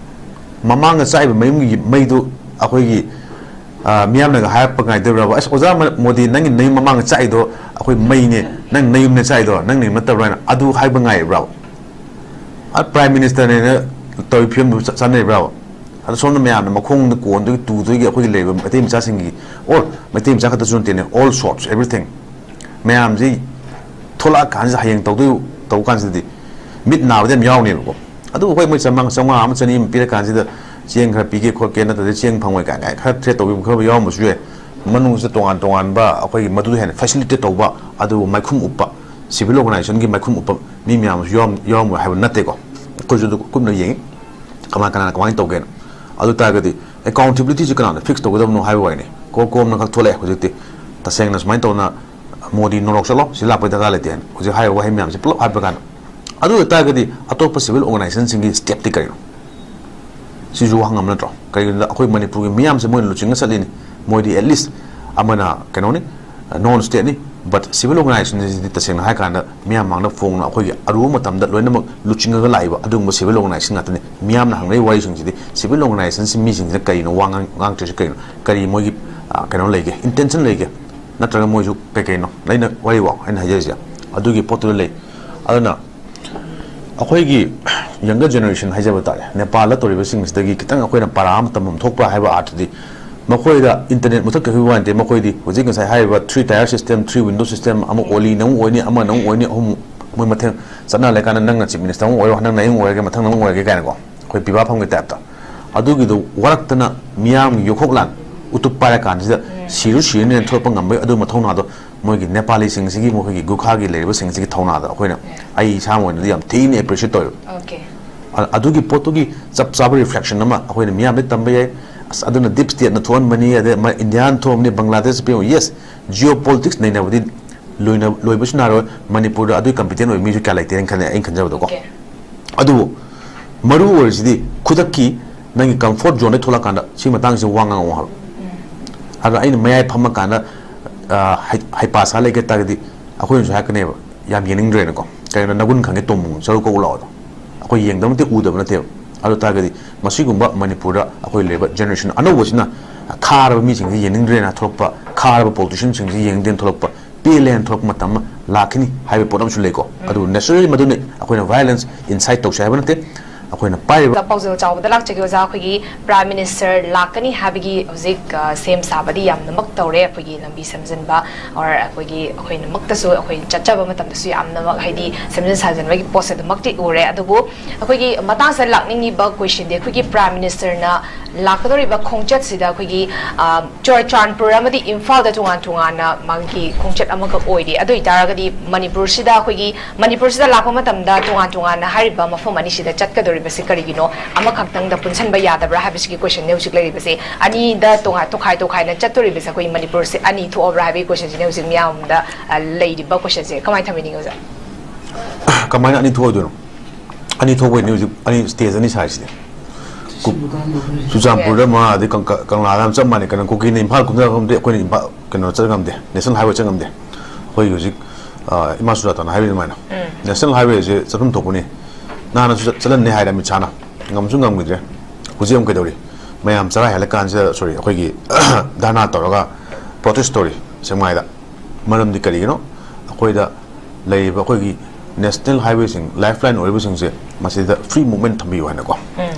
ꯃꯃꯥꯡꯗ ꯆꯥꯛꯏꯕ ꯃꯌꯨꯝꯒꯤ ꯃꯩꯗꯨ ꯑꯩꯈꯣꯏꯒꯤ, ꯑ, ꯃꯤꯌꯥꯝꯅꯒ ꯍꯥꯏꯔꯛꯄ ꯉꯥꯏꯗꯕ꯭ꯔꯥꯕ? "ꯑꯁ, ꯑꯣꯖꯥ ꯃ-, ꯃꯣꯗꯤ, ꯅꯪꯒꯤ ꯅꯌꯨꯝ ꯃꯃꯥꯡꯗ ꯆꯥꯛꯏꯗꯣ ꯑꯩꯈꯣꯏ ꯃꯩꯅꯦ, ꯅꯪ ꯅꯌꯨꯝꯅ ꯆꯥꯛꯏꯗꯣ ꯅꯪ ꯅꯌꯨꯝ ꯅꯠꯇꯕ꯭ꯔꯥ?" ꯍꯥꯏꯅ ꯑꯗꯨ ꯍꯥꯏꯕ ꯉꯥꯏꯔꯤꯕ꯭ꯔꯥꯕ? ꯑ, Prime Ministerꯅꯦꯅ ꯇꯧꯔꯤ ꯐꯤꯕꯝꯗꯨ ꯆ-, ꯆꯥꯟꯅꯔꯤꯕ꯭ꯔꯥꯕ? ꯑꯗꯣ ꯁꯣꯝꯗ ꯃꯌꯥꯝꯅ ꯃꯈꯣꯡꯗ ꯀꯣꯟꯗꯒꯤ ꯇꯨꯗꯒꯤ ꯑꯩꯈꯣꯏꯒꯤ ꯂꯩꯔꯤꯕ ꯃꯩꯇꯩ ꯃꯆꯥꯁꯤꯡꯒꯤ, or ꯃꯩꯇꯩ ꯃꯆꯥ ꯈꯛꯇꯁꯨ ꯅꯠꯇꯦꯅꯦ, all sorts, everything ꯃꯌꯥꯝꯁꯤ ꯊꯣꯛꯂꯛꯑꯀꯥꯟꯁꯤꯗ ꯍꯌꯦꯡ ꯇꯧꯗꯣꯏ, ꯇꯧ ꯀꯥꯟꯁꯤꯗꯗꯤ ꯃꯤꯠ ꯅꯥꯕꯗꯤ ꯌꯥꯝ ꯌꯥꯎꯅꯦꯕꯀꯣ꯫ ꯑꯗꯨꯕꯨ ꯍꯣꯏ, ꯃꯣꯏ ꯆꯥꯝꯃꯉꯥ, ꯆꯥꯝꯃꯉꯥ ꯑꯃ ꯆꯅꯤ ꯑꯃ ꯄꯤꯔꯀꯥꯟꯁꯤꯗ ꯆꯦꯡ ꯈꯔ ꯄꯤꯒꯦ ꯈꯣꯠꯀꯦ, ꯅꯠꯇ꯭ꯔꯗꯤ ꯆꯦꯡ ꯐꯪꯉꯣꯏ ꯀꯥꯏꯅ ꯈꯔ threat ꯇꯧꯕꯤꯕ ꯈꯔ ꯌꯥꯎꯔꯝꯕꯁꯨ ꯌꯥꯏ꯫ ꯃꯅꯨꯡꯁꯤꯗ ꯇꯣꯉꯥꯟ ꯇꯣꯉꯥꯟꯕ ꯑꯩꯈꯣꯏꯒꯤ ꯃꯗꯨ ꯍꯦꯟꯅ facilitate ꯇꯧꯕ, ꯑꯗꯨꯕꯨ ꯃꯥꯏꯈꯨꯝ ꯎꯞꯄ, civil organizationꯒꯤ ꯃꯥꯏꯈꯨꯝ ꯎꯞꯄ ꯃꯤ ꯃꯌꯥꯝ ꯑꯃꯁꯨ ꯌꯥꯎꯔꯝ-, ꯌꯥꯎꯔꯝꯃꯣꯏ ꯍꯥꯏꯕ ꯅꯠꯇꯦꯀꯣ꯫ ꯑꯩꯈꯣꯏꯁꯨ ꯑꯗꯨ ꯀꯨꯞꯅ ꯌꯦꯡꯉꯤ, ꯀꯃꯥꯏ, ꯀꯅꯥꯅ ꯀꯃꯥꯏꯅ ꯇꯧꯒꯦꯅ꯫ ꯑꯗꯨ ꯇꯥꯔꯒꯗꯤ accountabilityꯁꯤ ꯀꯅꯥꯅ fix ꯇꯧꯒꯗꯕꯅꯣ ꯍꯥꯏꯕ ꯋꯥꯔꯤꯅꯤ꯫ ꯀꯣ-, ꯀꯣꯝꯅ ꯈꯛ ꯊꯣꯛꯂꯛꯑꯦ ꯍꯧꯖꯤꯛꯇꯤ꯫ ꯇꯁꯦꯡꯅ ꯁꯨꯃꯥꯏꯅ ꯇꯧꯅ ꯃꯣꯗꯤ ꯅꯣꯔꯣꯛ ꯆꯠꯂꯣ, ꯁꯤ ꯂꯥꯛꯄꯩ ꯗꯔꯀꯥꯔ ꯂꯩꯇꯦ ꯍꯥꯏꯅ ꯍꯧꯖꯤꯛ ꯍꯥꯏꯔꯤꯕ ꯋꯥꯍꯩ ꯃꯌꯥꯝꯁꯦ ꯄꯨꯂꯞ ꯍꯥꯏꯕ ꯀꯥꯟꯗ, ꯑꯗꯨ ꯑꯣꯏꯇꯥꯔꯒꯗꯤ ꯑꯇꯣꯞꯄ civil organization ꯁꯤꯡꯒꯤ step ꯇꯤ ꯀꯔꯤꯅꯣ? ꯁꯤꯁꯨ ꯋꯥꯍꯪ ꯑꯃ ꯅꯠꯇ꯭ꯔꯣ? ꯀꯔꯤꯒꯤꯅꯣꯗ ꯑꯩꯈꯣꯏ ꯃꯅꯤꯄꯨꯔꯒꯤ ꯃꯤꯌꯥꯝꯁꯦ ꯃꯣꯏꯅ ꯂꯨꯆꯤꯡꯉ ꯆꯠꯂꯤꯅꯤ, ꯃꯣꯏꯗꯤ at least ꯑꯃꯅ ꯀꯩꯅꯣꯅꯤ, non state ꯅꯤ, but civil organization ꯁꯤꯗꯤ ꯇꯁꯦꯡꯅ ꯍꯥꯏ ꯀꯥꯟꯗ ꯃꯤꯌꯥꯝ ꯃꯥꯡꯗ ꯐꯣꯡꯅ ꯑꯩꯈꯣꯏꯒꯤ ꯑꯔꯨꯕ ꯃꯇꯝꯗ ꯂꯣꯏꯅꯃꯛ ꯂꯨꯆꯤꯡꯉꯒ ꯂꯥꯛꯏꯕ ꯑꯗꯨꯒꯨꯝꯕ civil organization ꯉꯥꯛꯇꯅꯤ꯫ ꯃꯤꯌꯥꯝꯅ ꯍꯪꯅꯔꯤꯕ ꯋꯥꯔꯤꯁꯤꯡꯁꯤꯗꯤ civil organization ꯁꯤ ꯃꯤꯁꯤꯡꯁꯤꯅ ꯀꯔꯤꯅꯣ ꯋꯥ ꯉꯥꯡ-, ꯉꯥꯡꯗ꯭ꯔꯤꯁꯤ ꯀꯔꯤꯅꯣ? ꯀꯔꯤ ꯃꯣꯏꯒꯤ, ꯑ, ꯀꯩꯅꯣ ꯂꯩꯒꯦ, intention ꯂꯩꯒꯦ? ꯅꯠꯇ꯭ꯔꯒ ꯃꯣꯏꯁꯨ ꯀꯩ ꯀꯩꯅꯣ? ꯑꯩꯅ ꯋꯥꯔꯤ ꯋꯥ-, ꯑꯩꯅ ꯍꯥꯏꯖꯔꯤꯁꯦ ꯑꯗꯨꯒꯤ ꯄꯣꯠꯇꯨꯗ ꯂꯩ꯫ ꯑꯗꯨꯅ ꯑꯩꯈꯣꯏꯒꯤ younger generation ꯍꯥꯏꯖꯕ ꯇꯥꯔꯦ, ꯅꯦꯄꯥꯜꯗ ꯇꯧꯔꯤꯕꯁꯤꯡꯁꯤꯗꯒꯤ ꯈꯤꯇꯪ ꯑꯩꯈꯣꯏꯅ ꯄꯔꯥ ꯑꯃ ꯇꯝꯐꯝ ꯊꯣꯛꯄ ꯍꯥꯏꯕ ꯑꯥꯔꯊꯗꯤ ꯃꯈꯣꯏꯗ internet ꯃꯨꯊꯠꯈꯤꯕ ꯋꯥ ꯅꯠꯇꯦ, ꯃꯈꯣꯏꯗꯤ ꯍꯧꯖꯤꯛ ꯉꯁꯥꯏ ꯍꯥꯏꯔꯤꯕ three tier system, three window system, ꯑꯃ ꯑꯣꯂꯤꯅ ꯑꯃꯨꯛ ꯑꯣꯏꯅꯤ, ꯑꯃꯅ ꯑꯃꯨꯛ ꯑꯣꯏꯅꯤ, ꯑꯍꯨꯝ ꯃꯣꯏ ꯃꯊꯦꯜ ꯆꯠꯅ ꯂꯩꯀꯥꯟꯗ ꯅꯪꯅ chief minister ꯑꯃꯨꯛ ꯑꯣꯏꯔꯣ, ꯅꯪꯅ ꯑꯃꯨꯛ ꯑꯣꯏꯔꯒꯦ, ꯃꯊꯪ ꯅꯪ ꯑꯃꯨꯛ ꯑꯣꯏꯔꯒꯦ ꯀꯥꯏꯅꯀꯣ, ꯑꯩꯈꯣꯏ ꯄꯤꯕꯥ ꯐꯝꯒꯤ type ꯇ꯫ ꯑꯗꯨꯒꯤꯗꯣ ꯋꯥꯔꯛꯇꯅ ꯃꯤꯌꯥꯝꯒꯤ ꯌꯣꯛꯈꯣꯛ ꯂꯥꯟ ꯎꯇꯨꯞ ꯄꯥꯏꯔꯀꯥꯟꯁꯤꯗ ꯁꯤꯔꯨ ꯁꯤꯔꯅꯤꯅ ꯊꯣꯛꯂꯛꯄ ꯉꯝꯕꯒꯤ ꯑꯗꯨ ꯃꯊꯧꯅꯥꯗꯣ ꯃꯣꯏꯒꯤ ꯅꯦꯄꯥꯂꯤꯁꯤꯡꯁꯤꯒꯤ, ꯃꯈꯣꯏꯒꯤ ꯒꯨꯈꯥꯒꯤ ꯂꯩꯔꯤꯕꯁꯤꯡꯁꯤꯒꯤ ꯊꯧꯅꯥꯗ ꯑꯩꯈꯣꯏꯅ, ꯑꯩ ꯏꯁꯥꯃꯛ ꯑꯣꯏꯅꯗꯤ ꯌꯥꯝ ꯊꯤꯅ appreciate ꯇꯧꯋꯦꯕ꯫ Okay. ꯑ-, ꯑꯗꯨꯒꯤ ꯄꯣꯠꯇꯨꯒꯤ ꯆꯞ ꯆꯥꯕ reflection ꯑꯃ ꯑꯩꯈꯣꯏꯅ ꯃꯤꯌꯥꯝꯗ ꯇꯝꯕ ꯌꯥꯏ꯫ ꯑꯁ, ꯑꯗꯨꯅ deep state ꯅ ꯊꯣꯛꯍꯟꯕꯅꯤ, ꯑꯗꯩ ꯃ-, India ꯅ ꯊꯣꯛꯍꯟꯕꯅꯤ, ꯕꯪꯒ꯭ꯂꯥꯗꯦꯁ ꯄꯤꯌꯨ꯫ Yes, geopolitics ꯅꯩꯅꯕꯗꯤ ꯂꯣꯏꯅ-, ꯂꯣꯏꯕꯁꯨ ꯅꯥꯔꯣꯏ꯫ ꯃꯅꯤꯄꯨꯔꯗ ꯑꯗꯨꯒꯤ competent ꯑꯣꯏꯕ ꯃꯤꯁꯨ ꯀꯌꯥ ꯂꯩꯇꯦꯅ ꯈꯜꯂꯦ, ꯑꯩꯅ ꯈꯟꯖꯕꯗꯀꯣ꯫ Okay. ꯑꯗꯨꯕꯨ ꯃꯔꯨ ꯑꯣꯏꯔꯤꯁꯤꯗꯤ ꯈꯨꯗꯛꯀꯤ ꯅꯪꯒꯤ comfort zone ꯗꯩ ꯊꯣꯛꯂꯛꯀꯥꯟꯗ ꯁꯤ ꯃꯇꯥꯡꯁꯤ ꯋꯥ ꯉꯥꯡꯉꯛꯑꯣ ꯍꯥꯏꯕ꯫ ꯑꯗꯣ ꯑꯩꯅ ꯃꯌꯥꯏ ꯐꯝꯃꯀꯥꯟꯗ, ꯑ, ꯍꯩ-, ꯍꯩꯄꯥ ꯁꯥ ꯂꯩꯒꯦ ꯇꯥꯔꯒꯗꯤ ꯑꯩꯈꯣꯏꯅꯁꯨ ꯍꯥꯏꯔꯛꯀꯅꯦꯕ, "ꯌꯥꯝ ꯌꯦꯡꯅꯤꯡꯗ꯭ꯔꯦꯅꯀꯣ, ꯀꯩꯅꯣ ꯅꯒꯨꯟ ꯈꯪꯉꯦ, ꯇꯣꯝꯃꯨ ꯆꯠꯂꯨ ꯀꯣꯛ ꯂꯥꯛꯑꯣꯗꯣ?" ꯑꯩꯈꯣꯏ ꯌꯦꯡꯗꯕ ꯅꯠꯇꯦ, ꯎꯗꯕ ꯅꯠꯇꯦꯕ꯫ ꯑꯗꯨ ꯇꯥꯔꯒꯗꯤ ꯃꯁꯤꯒꯨꯝꯕ ꯃꯅꯤꯄꯨꯔꯗ ꯑꯩꯈꯣꯏ ꯂꯩꯔꯤꯕ generation ꯑꯅꯧꯕꯁꯤꯅ ꯈꯥꯔꯕ ꯃꯤꯁꯤꯡꯁꯤ ꯌꯦꯡꯅꯤꯡꯗ꯭ꯔꯦꯅ ꯊꯣꯛꯂꯛꯄ, ꯈꯥꯔꯕ politician ꯁꯤꯡꯁꯤ ꯌꯦꯡꯅꯤꯡꯗ꯭ꯔꯦꯅ ꯊꯣꯛꯂꯛꯄ, ꯄꯦꯜꯂꯦꯅ ꯊꯣꯛꯂꯛꯄ ꯃꯇꯝ ꯑꯃ ꯂꯥꯛꯈꯤꯅꯤ ꯍꯥꯏꯕ ꯄꯣꯠ ꯑꯃꯁꯨ ꯂꯩꯀꯣ꯫ ꯑꯗꯨꯕꯨ naturally ꯃꯗꯨꯅ ꯑꯩꯈꯣꯏꯅ violence incite ꯇꯧꯁꯦ ꯍꯥꯏꯕ ꯅꯠꯇꯦ꯫ ꯑꯩꯈꯣꯏꯅ ꯄꯥꯏꯔꯤꯕ ꯄꯥꯎꯖꯦꯜ ꯆꯥꯎꯕꯗ ꯂꯥꯛꯆꯒꯦ ꯑꯣꯖꯥ, ꯑꯩꯈꯣꯏꯒꯤ Prime Minister ꯂꯥꯛꯀꯅꯤ ꯍꯥꯏꯕꯒꯤ ꯍꯧꯖꯤꯛ, ꯑ, ꯁꯦꯝ ꯁꯥꯕꯗꯤ ꯌꯥꯝꯅꯃꯛ ꯇꯧꯔꯦ꯫ ꯑꯩꯈꯣꯏꯒꯤ ꯂꯝꯕꯤ ꯁꯦꯝꯖꯤꯟꯕ or ꯑꯩꯈꯣꯏꯒꯤ, ꯑꯩꯈꯣꯏꯅꯃꯛꯇꯁꯨ ꯑꯩꯈꯣꯏ ꯆꯠꯆꯕ ꯃꯇꯝꯗꯁꯨ ꯌꯥꯝꯅꯃꯛ ꯍꯥꯏꯗꯤ ꯁꯦꯝꯖꯤꯟ ꯁꯥꯖꯤꯟꯕꯒꯤ ꯄꯣꯠꯁꯦ ꯑꯗꯨꯃꯛꯇꯤ ꯎꯔꯦ꯫ ꯑꯗꯨꯕꯨ ꯑꯩꯈꯣꯏꯒꯤ ꯃꯇꯥꯡꯁꯤꯗ ꯂꯥꯛꯅꯤꯡꯉꯤꯕ question ꯗꯤ ꯑꯩꯈꯣꯏꯒꯤ Prime Minister ꯅ ꯂꯥꯛꯀꯗꯧꯔꯤꯕ ꯈꯣꯡꯆꯠꯁꯤꯗ ꯑꯩꯈꯣꯏꯒꯤ, ꯑ, ꯆꯨꯔꯆꯥꯟꯄꯨꯔ ꯑꯃꯗꯤ ꯏꯝꯐꯥꯜꯗ ꯇꯣꯉꯥꯟ ꯇꯣꯉꯥꯟꯅ ꯃꯥꯒꯤ ꯈꯣꯡꯆꯠ ꯑꯃꯈꯛ ꯑꯣꯏꯔꯤ꯫ ꯑꯗꯨ ꯑꯣꯏꯇꯥꯔꯒꯗꯤ ꯃꯅꯤꯄꯨꯔꯁꯤꯗ ꯑꯩꯈꯣꯏꯒꯤ, ꯃꯅꯤꯄꯨꯔꯁꯤꯗ ꯂꯥꯛꯄ ꯃꯇꯝꯗ ꯇꯣꯉꯥꯟ ꯇꯣꯉꯥꯟꯅ ꯍꯥꯏꯔꯤꯕ ꯃꯐꯝ ꯑꯅꯤꯁꯤꯗ ꯆꯠꯀꯗꯧꯔꯤꯕ ꯍꯥꯏꯕꯁꯤ ꯀꯔꯤꯒꯤꯅꯣ? ꯑꯃꯈꯛꯇꯪꯗ ꯄꯨꯟꯁꯟꯕ ꯌꯥꯗꯕ꯭ꯔꯥ ꯍꯥꯏꯕꯁꯤꯒꯤ questionꯅꯦ ꯍꯧꯖꯤꯛ ꯂꯩꯔꯤꯕꯁꯦ꯫ ꯑꯅꯤꯗ ꯇꯣꯉꯥꯟ-, ꯇꯣꯈꯥꯏ ꯇꯣꯈꯥꯏꯅ ꯆꯠꯇꯣꯔꯤꯕꯁꯦ ꯑꯩꯈꯣꯏ ꯃꯅꯤꯄꯨꯔꯁꯦ ꯑꯅꯤ ꯊꯣꯛꯑꯕ꯭ꯔꯥ ꯍꯥꯏꯕꯒꯤ questionꯁꯤꯅꯦ ꯍꯧꯖꯤꯛ ꯃꯤꯌꯥꯝꯗ, ꯑ, ꯂꯩꯔꯤꯕ questionꯁꯦ꯫ ꯀꯃꯥꯏꯅ ꯊꯝꯕꯤꯅꯤꯡꯉꯤ, ꯑꯣꯖꯥ? ꯀꯃꯥꯏꯅ ꯑꯅꯤ ꯊꯣꯛꯑꯣꯏꯗꯣꯏꯅꯣ? ꯑꯅꯤ ꯊꯣꯛꯄꯩꯅꯤ ꯍꯧꯖꯤꯛ ꯑꯅꯤ, stage ꯑꯅꯤ ꯁꯥꯔꯤꯁꯤꯗꯤ꯫ ꯀꯨ-, ꯆꯨꯔꯆꯥꯟꯄꯨꯔꯗ ꯑꯃ, ꯑꯗꯩ ꯀꯪ-, ꯀꯪꯂꯥꯗ ꯑꯃ ꯆꯞ ꯃꯥꯟꯅꯩ꯫ ꯀꯩꯅꯣ, ꯀꯨꯀꯤꯅ ꯏꯝꯐꯥꯜ ꯀꯨꯝꯊꯔꯛꯄ ꯉꯝꯗꯦ, ꯑꯩꯈꯣꯏꯅ ꯏꯝꯐꯥꯜ, ꯀꯩꯅꯣ, ꯆꯠ ꯉꯝꯗꯦ, national highway ꯆꯠ ꯉꯝꯗꯦ꯫ ꯑꯩꯈꯣꯏꯒꯤ ꯍꯧꯖꯤꯛ, ꯑ, ꯏꯃꯥ ꯁꯨꯖꯥꯇꯥꯅ ꯍꯥꯏꯕ ꯑꯗꯨꯃꯥꯏꯅ, ꯎꯝ꯫ National highwayꯁꯦ ꯆꯠꯐꯝ ꯊꯣꯛꯄꯅꯤ, ꯅꯍꯥꯟꯅꯁꯨ ꯆꯠ-, ꯆꯠꯍꯟꯅꯤ ꯍꯥꯏꯔꯦ ꯑꯃꯤꯠ ꯁꯥꯍꯅ, ꯉꯝꯁꯨ ꯉꯝꯈꯤꯗ꯭ꯔꯦ꯫ ꯍꯧꯖꯤꯛ ꯑꯃꯨꯛ ꯀꯩꯗꯧꯔꯤ? ꯃꯌꯥꯝ ꯆꯔꯥ ꯍꯦꯜꯂꯀꯥꯟꯁꯤꯗ, sorry, ꯑꯩꯈꯣꯏꯒꯤ ꯙꯔꯅꯥ ꯇꯧꯔꯒ protest ꯇꯧꯔꯤ ꯁꯦꯛꯃꯥꯏꯗ꯫ ꯃꯔꯝꯗꯤ ꯀꯔꯤꯒꯤꯅꯣ? ꯑꯩꯈꯣꯏꯗ ꯂꯩꯔꯤꯕ ꯑꯩꯈꯣꯏꯒꯤ national highwayꯁꯤꯡ, lifeline ꯑꯣꯏꯔꯤꯕꯁꯤꯡꯁꯦ, ꯃꯁꯤꯗ free movement ꯊꯝꯕꯤꯌꯨ ꯍꯥꯏꯅꯀꯣ꯫ ꯎꯝ꯫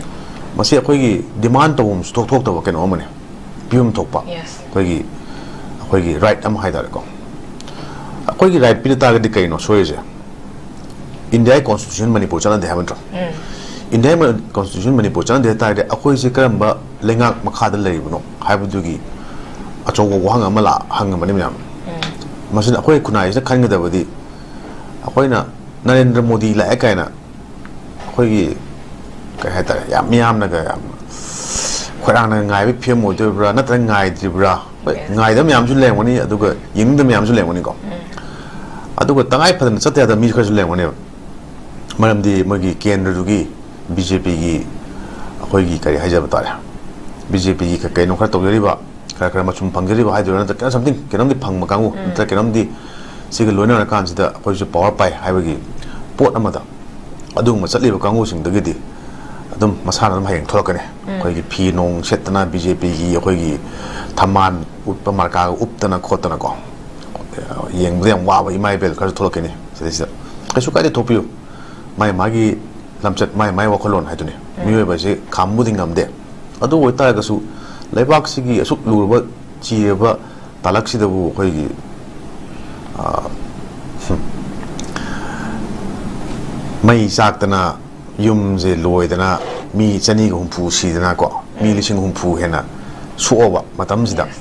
ꯃꯁꯤ ꯑꯩꯈꯣꯏꯒꯤ demand ꯇꯧꯐꯝ ꯁꯨꯊꯣꯛ ꯊꯣꯛꯇꯕ ꯀꯩꯅꯣ ꯑꯃꯅꯤ, ꯄꯤꯐꯝ ꯊꯣꯛꯄ, yes, ꯑꯩꯈꯣꯏꯒꯤ, ꯑꯩꯈꯣꯏꯒꯤ right ꯑꯃ ꯍꯥꯏꯇꯥꯔꯦꯀꯣ꯫ ꯑꯩꯈꯣꯏꯒꯤ right ꯄꯤꯗ ꯇꯥꯔꯒꯗꯤ ꯀꯩꯅꯣ ꯁꯣꯏꯔꯤꯁꯦ? Indiaꯒꯤ constitution ꯃꯅꯤꯄꯨꯔ ꯆꯠꯅꯗꯦ ꯍꯥꯏꯕ ꯅꯠꯇ꯭ꯔꯣ? ꯎꯝ꯫ Indiaꯒꯤ ꯃ-, constitution ꯃꯅꯤꯄꯨꯔ ꯆꯠꯅꯗꯦ ꯍꯥꯏ ꯇꯥꯔꯒꯗꯤ ꯑꯩꯈꯣꯏꯁꯦ ꯀꯔꯝꯕ ꯂꯩꯉꯥꯛ ꯃꯈꯥꯗ ꯂꯩꯔꯤꯕꯅꯣ ꯍꯥꯏꯕꯗꯨꯒꯤ ꯑꯆꯧꯕ ꯋꯥꯍꯪ ꯑꯃ ꯂꯥꯛ-, ꯍꯪꯉꯕꯅꯤ ꯃꯌꯥꯝ꯫ ꯎꯝ꯫ ꯃꯁꯤꯅ ꯑꯩꯈꯣꯏ ꯈꯨꯟꯅꯥꯏꯁꯤꯅ ꯈꯟꯒꯗꯕꯗꯤ, ꯑꯩꯈꯣꯏꯅ ꯅꯔꯦꯟꯗ꯭ꯔ ꯃꯣꯗꯤ ꯂꯥꯛꯑꯦ ꯀꯥꯏꯅ ꯑꯩꯈꯣꯏꯒꯤ, ꯀꯩ ꯍꯥꯏꯇꯥꯔꯦ, ꯌꯥꯝ ꯃꯤꯌꯥꯝꯅꯒ ꯌꯥꯝ ꯈꯣꯏꯔꯥꯡꯅꯒ ꯉꯥꯏꯕꯒꯤ ꯐꯤꯕꯝ ꯑꯣꯏꯗꯣꯔꯤꯕ꯭ꯔꯥ, ꯅꯠꯇ꯭ꯔꯒ ꯉꯥꯏꯗ꯭ꯔꯤꯕ꯭ꯔꯥ? ꯍꯣꯏ, ꯉꯥꯏꯗꯕ ꯃꯌꯥꯝꯁꯨ ꯂꯩꯔꯝꯒꯅꯤ, ꯑꯗꯨꯒ ꯌꯦꯡꯅꯤꯡꯗꯕ ꯃꯌꯥꯝꯁꯨ ꯂꯩꯔꯝꯒꯅꯤꯀꯣ꯫ ꯎꯝ꯫ ꯑꯗꯨꯒ ꯇꯉꯥꯏ ꯐꯗꯅ ꯆꯠꯇ ꯌꯥꯗꯕ ꯃꯤ ꯈꯔꯁꯨ ꯂꯩꯔꯝꯒꯅꯦꯕ꯫ ꯃꯔꯝꯗꯤ ꯃꯣꯏꯒꯤ ꯀꯦꯟꯗ꯭ꯔꯗꯨꯒꯤ, BJPꯒꯤ, ꯑꯩꯈꯣꯏꯒꯤ, ꯀꯔꯤ ꯍꯥꯏꯖꯕ ꯇꯥꯔꯦ, BJPꯒꯤ ꯀ-, ꯀꯩꯅꯣ ꯈꯔ ꯇꯧꯖꯔꯤꯕ, ꯈꯔ ꯈꯔ ꯃꯆꯨꯝ ꯐꯪꯖꯔꯤꯕ ꯍꯥꯏꯗꯣꯏꯔꯥ, ꯅꯠꯇ꯭ꯔꯒ something, ꯀꯩꯅꯣꯝꯗꯤ ꯐꯪꯕ ꯀꯥꯡꯕꯨ, ꯎꯝ꯫ ꯅꯠꯇ꯭ꯔꯒ ꯀꯩꯅꯣꯝꯗꯤ ꯁꯤꯒ ꯂꯣꯏꯅꯔꯀꯥꯟꯁꯤꯗ ꯑꯩꯈꯣꯏꯁꯨ power ꯄꯥꯏ ꯍꯥꯏꯕꯒꯤ ꯄꯣꯠ ꯑꯃꯗ ꯑꯗꯨꯒꯨꯝꯕ ꯆꯠꯂꯤꯕ ꯀꯥꯡꯕꯨꯁꯤꯡꯗꯒꯤꯗꯤ ꯑꯗꯨꯝ ꯃꯁꯥꯅ ꯑꯗꯨꯝ ꯍꯌꯦꯡ ꯊꯣꯛꯂꯛꯀꯅꯤ꯫ ꯎꯝ꯫ ꯑꯩꯈꯣꯏꯒꯤ ꯐꯤ ꯅꯣꯡ ꯁꯦꯠꯇꯅ, BJPꯒꯤ ꯑꯩꯈꯣꯏꯒꯤ ꯊꯝꯕꯥꯜ ꯎꯠꯄ ꯃꯥꯔꯀꯥꯒ ꯎꯞꯇꯅ ꯈꯣꯠꯇꯅꯀꯣ, ꯌꯦꯡꯕꯗ ꯌꯥꯝ ꯋꯥꯕ ꯏꯃꯥ ꯏꯕꯦꯜ ꯈꯔꯁꯨ ꯊꯣꯛꯂꯛꯀꯅꯤ ꯁꯤꯗꯩꯁꯤꯗ꯫ ꯀꯩꯁꯨ ꯀꯥꯏꯗꯦ, ꯊꯣꯛꯄꯤꯌꯨ꯫ ꯃꯥꯏ ꯃꯥꯒꯤ ꯂꯝꯆꯠ, ꯃꯥꯏ ꯃꯥꯏ ꯋꯥꯈꯜꯂꯣꯟ ꯍꯥꯏꯗꯨꯅꯤ꯫ ꯎꯝ꯫ ꯃꯤꯑꯣꯏꯕ ꯑꯁꯤ ꯈꯥꯝꯕꯨꯗꯤ ꯉꯝꯗꯦ꯫ ꯑꯗꯨ ꯑꯣꯏꯇꯥꯔꯒꯁꯨ ꯂꯩꯕꯥꯛꯁꯤꯒꯤ ꯑꯁꯨꯛ ꯂꯨꯔꯕ, ꯆꯤꯔꯕ ꯇꯥꯂꯛꯁꯤꯗꯕꯨ ꯑꯩꯈꯣꯏꯒꯤ, ꯑ, ꯍꯝ, ꯃꯩ ꯆꯥꯛꯇꯅ, ꯌꯨꯝꯁꯦ ꯂꯣꯏꯗꯅ, ꯃꯤ ꯆꯅꯤꯒ ꯍꯨꯝꯐꯨ ꯁꯤꯗꯅꯀꯣ, ꯃꯤ ꯎꯝ꯫ ꯂꯤꯁꯤꯡ ꯍꯨꯝꯐꯨ ꯍꯦꯟꯅ ꯁꯣꯛꯑꯕ ꯃꯇꯝꯁꯤꯗ, yes,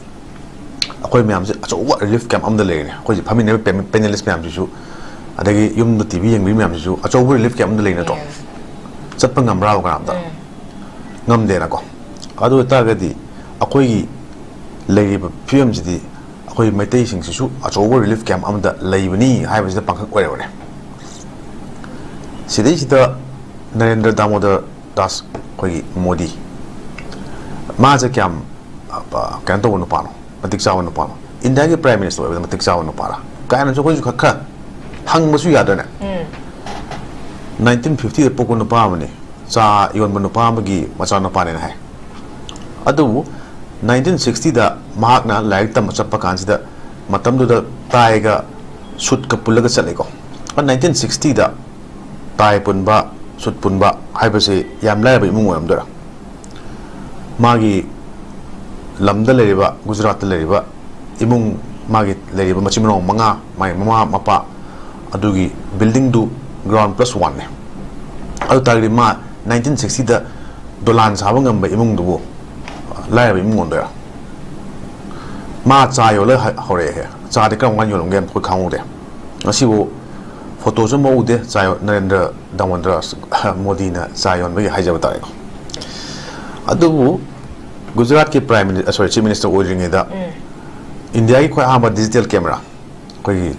ꯑꯩꯈꯣꯏ ꯃꯌꯥꯝꯁꯦ ꯑꯆꯧꯕ relief camp ꯑꯃꯗ ꯂꯩꯔꯦ꯫ ꯑꯩꯈꯣꯏꯁꯦ ꯐꯝꯃꯤꯟꯅꯔꯤꯕ ꯄꯦ-, panelist ꯃꯌꯥꯝꯁꯤꯁꯨ, ꯑꯗꯒꯤ ꯌꯨꯝꯗ TV ꯌꯦꯡꯕꯤ ꯃꯌꯥꯝꯁꯤꯁꯨ ꯑꯆꯧꯕ relief camp ꯑꯃꯗ ꯂꯩ ꯅꯠꯇ꯭ꯔꯣ? Yes. ꯆꯠꯄ ꯉꯝꯕ꯭ꯔꯥꯕ ꯀꯅꯥꯝꯇ? ꯉꯝꯗꯦꯅꯀꯣ꯫ ꯑꯗꯨ ꯑꯣꯏꯇꯥꯔꯒꯗꯤ ꯑꯩꯈꯣꯏꯒꯤ ꯂꯩꯔꯤꯕ ꯐꯤꯕꯝꯁꯤꯗꯤ ꯑꯩꯈꯣꯏ ꯃꯩꯇꯩꯁꯤꯡꯁꯤꯁꯨ ꯑꯆꯧꯕ relief camp ꯑꯃꯗ ꯂꯩꯕꯅꯤ ꯍꯥꯏꯕꯁꯤꯗ ꯄꯥꯡꯈꯛ ꯑꯣꯏꯔꯕꯅꯦ꯫ ꯁꯤꯗꯩꯁꯤꯗ ꯅꯔꯦꯟꯗ꯭ꯔ ꯗꯥꯃꯣꯗꯔ ꯗꯥꯁ, ꯑꯩꯈꯣꯏꯒꯤ ꯃꯣꯗꯤ, ꯃꯥꯁꯦ ꯀꯌꯥꯝ, ꯑ, ꯀꯩꯅꯣ ꯇꯧꯕ ꯅꯨꯄꯥꯅꯣ, ꯃꯇꯤꯛ ꯆꯥꯕ ꯅꯨꯄꯥꯅꯣ? ꯏꯟꯗꯤꯌꯥꯒꯤ Prime Minister ꯑꯣꯏꯕꯗ ꯃꯇꯤꯛ ꯆꯥꯕ ꯅꯨꯄꯥꯔꯥ ꯀꯥꯏꯅꯁꯨ ꯑꯩꯈꯣꯏꯁꯨ ꯈꯔ, ꯈꯔ ꯍꯪꯕꯁꯨ ꯌꯥꯗ꯭ꯔꯅꯦ? Nineteen fifty ꯗ ꯄꯣꯛꯄ ꯅꯨꯄꯥ ꯑꯃꯅꯤ, ꯆꯥ ꯌꯣꯟꯕ ꯅꯨꯄꯥ ꯑꯃꯒꯤ ꯃꯆꯥꯅꯨꯄꯥꯅꯦꯅ ꯍꯥꯏ꯫ ꯑꯗꯨꯕꯨ nineteen sixty ꯗ ꯃꯍꯥꯛꯅ ꯂꯥꯏꯔꯤꯛ ꯇꯝꯕ ꯆꯠꯄ ꯀꯥꯟꯁꯤꯗ, ꯃꯇꯝꯗꯨꯗ ꯇꯥꯏꯒ ꯁꯨꯠꯀ ꯄꯨꯜꯂꯒ ꯆꯠꯂꯤꯀꯣ꯫ Nineteen sixty ꯗ ꯇꯥꯏ ꯄꯨꯟꯕ, ꯁꯨꯠ ꯄꯨꯟꯕ ꯍꯥꯏꯕꯁꯤ ꯌꯥꯝ ꯂꯥꯏꯔꯕ ꯏꯃꯨꯡ ꯑꯣꯏꯔꯝꯗꯣꯏꯔꯥ? ꯃꯥꯒꯤ ꯂꯝꯗ ꯂꯩꯔꯤꯕ, ꯒꯨꯖꯔꯥꯠꯇ ꯂꯩꯔꯤꯕ ꯏꯃꯨꯡ, ꯃꯥꯒꯤ ꯂꯩꯔꯤꯕ ꯃꯆꯤꯟ ꯃꯅꯥꯎ ꯃꯉꯥ, ꯃꯥꯒꯤ ꯃꯃꯥ ꯃꯄꯥ, ꯑꯗꯨꯒꯤ building ꯗꯨ ground plus one ꯅꯦ꯫ ꯑꯗꯨ ꯇꯥꯔꯒꯗꯤ ꯃꯥ nineteen sixty ꯗ ꯗꯣꯂꯥꯟ ꯁꯥꯕ ꯉꯝꯕ ꯏꯃꯨꯡꯗꯨꯕꯨ ꯂꯥꯏꯔꯕ ꯏꯃꯨꯡ ꯑꯣꯟꯗꯣꯏꯔꯥ? ꯃꯥ ꯆꯥ ꯌꯣꯜꯂ ꯍ-, ꯍꯧꯔꯛꯑꯦ꯫ ꯆꯥꯗꯤ ꯀꯔꯝ ꯀꯥꯟꯗ ꯌꯣꯜꯂꯝꯒꯦ ꯑꯩꯈꯣꯏ ꯈꯪꯍꯧꯗꯦ꯫ ꯉꯁꯤꯕꯨ photo ꯁꯨ ꯑꯃ ꯎꯗꯦ, ꯆꯥ ꯌꯣ-, ꯅꯔꯦꯟꯗ꯭ꯔ ꯗꯥꯃꯣꯗꯔ ꯃꯣꯗꯤꯅ ꯆꯥ ꯌꯣꯟꯕꯒꯤ ꯍꯥꯏꯖꯕ ꯇꯥꯔꯦꯀꯣ꯫ ꯑꯗꯨꯕꯨ ꯒꯨꯖꯔꯥꯠꯀꯤ Prime Minister, sorry, Chief Minister ꯑꯣꯏꯗ꯭ꯔꯤꯉꯩꯗ ꯏꯟꯗꯤꯌꯥꯒꯤ ꯈ꯭ꯋꯥꯏ ꯑꯍꯥꯟꯕ digital camera, ꯑꯩꯈꯣꯏꯒꯤ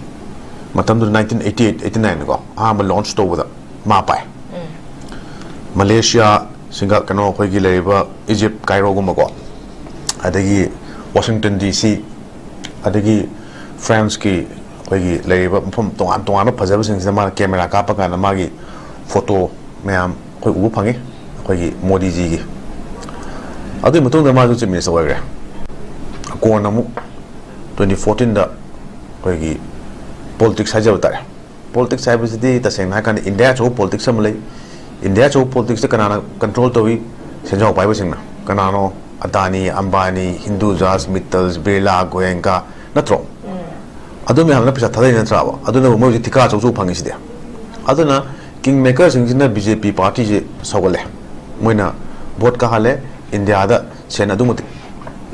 ꯃꯇꯝꯗꯨꯗ nineteen eighty eight eighty nine ꯀꯣ, ꯑꯍꯥꯟꯕ launch ꯇꯧꯕꯗ ꯃꯥ ꯄꯥꯏ꯫ ꯃꯂꯦꯁꯤꯌꯥ, ꯁꯤꯡꯒꯥ-, ꯀꯩꯅꯣ, ꯑꯩꯈꯣꯏꯒꯤ ꯂꯩꯔꯤꯕ ꯏꯖꯤꯞ, ꯀꯥꯏꯔꯣꯒꯨꯝꯕꯀꯣ, ꯑꯗꯒꯤ ꯋꯥꯁꯤꯡꯇꯟ ꯗꯤ ꯁꯤ, ꯑꯗꯒꯤ ꯐ꯭ꯔꯥꯟꯁꯀꯤ ꯑꯩꯈꯣꯏꯒꯤ ꯂꯩꯔꯤꯕ ꯃꯐꯝ ꯇꯣꯉꯥꯟ ꯇꯣꯉꯥꯟꯕ ꯐꯖꯕꯁꯤꯡꯁꯤꯗ ꯃꯥꯅ camera ꯀꯥꯞꯄ ꯀꯥꯟꯗ ꯃꯥꯒꯤ photo ꯃꯌꯥꯝ ꯑꯩꯈꯣꯏ ꯎꯕ ꯐꯪꯉꯤ, ꯑꯩꯈꯣꯏꯒꯤ ꯃꯣꯗꯤꯖꯤꯒꯤ꯫ ꯑꯗꯨꯒꯤ ꯃꯇꯨꯡꯗ ꯃꯥꯁꯨ Chief Minister ꯑꯣꯏꯈ꯭ꯔꯦ꯫ ꯀꯣꯟꯅ ꯑꯃꯨꯛ twenty fourteen ꯗ ꯑꯩꯈꯣꯏꯒꯤ politics ꯍꯥꯏꯖꯕ ꯇꯥꯔꯦ꯫ Politics ꯍꯥꯏꯕꯁꯤꯗꯤ ꯇꯁꯦꯡꯅ ꯍꯥꯏꯔꯀꯥꯟꯗ ꯏꯟꯗꯤꯌꯥ ꯑꯆꯧꯕ politics ꯑꯃ ꯂꯩ꯫ ꯏꯟꯗꯤꯌꯥ ꯑꯆꯧꯕ politics ꯇ ꯀꯅꯥꯅ control ꯇꯧꯏ? ꯁꯦꯟꯖꯥꯎ ꯄꯥꯏꯕꯁꯤꯡꯅ꯫ ꯀꯅꯥꯅꯣ? ꯑꯗꯥꯅꯤ, ꯑꯝꯕꯥꯅꯤ, ꯍꯤꯟꯗꯨꯖꯥꯁ, ꯃꯤꯠꯇꯜꯁ, ꯕꯤꯔꯂꯥ, ꯒꯣꯌꯦꯡꯀꯥ, ꯅꯠꯇ꯭ꯔꯣ? ꯑꯗꯨ ꯃꯌꯥꯝꯅ ꯄꯩꯁꯥ ꯊꯥꯗꯩ ꯅꯠꯇ꯭ꯔꯥꯕ? ꯑꯗꯨꯅꯕꯨ ꯃꯣꯏ ꯍꯧꯖꯤꯛ ꯊꯤꯀꯥ ꯑꯆꯧ ꯑꯆꯧ ꯐꯪꯉꯤꯁꯤꯗꯤ꯫ ꯑꯗꯨꯅ king maker ꯁꯤꯡꯁꯤꯅ BJP party ꯁꯦ ꯁꯧꯒꯠꯂꯦ꯫ ꯃꯣꯏꯅ vote ꯀꯥꯍꯜꯂꯦ, ꯏꯟꯗꯤꯌꯥꯗ ꯁꯦꯟ ꯑꯗꯨꯛ ꯃꯇꯤꯛ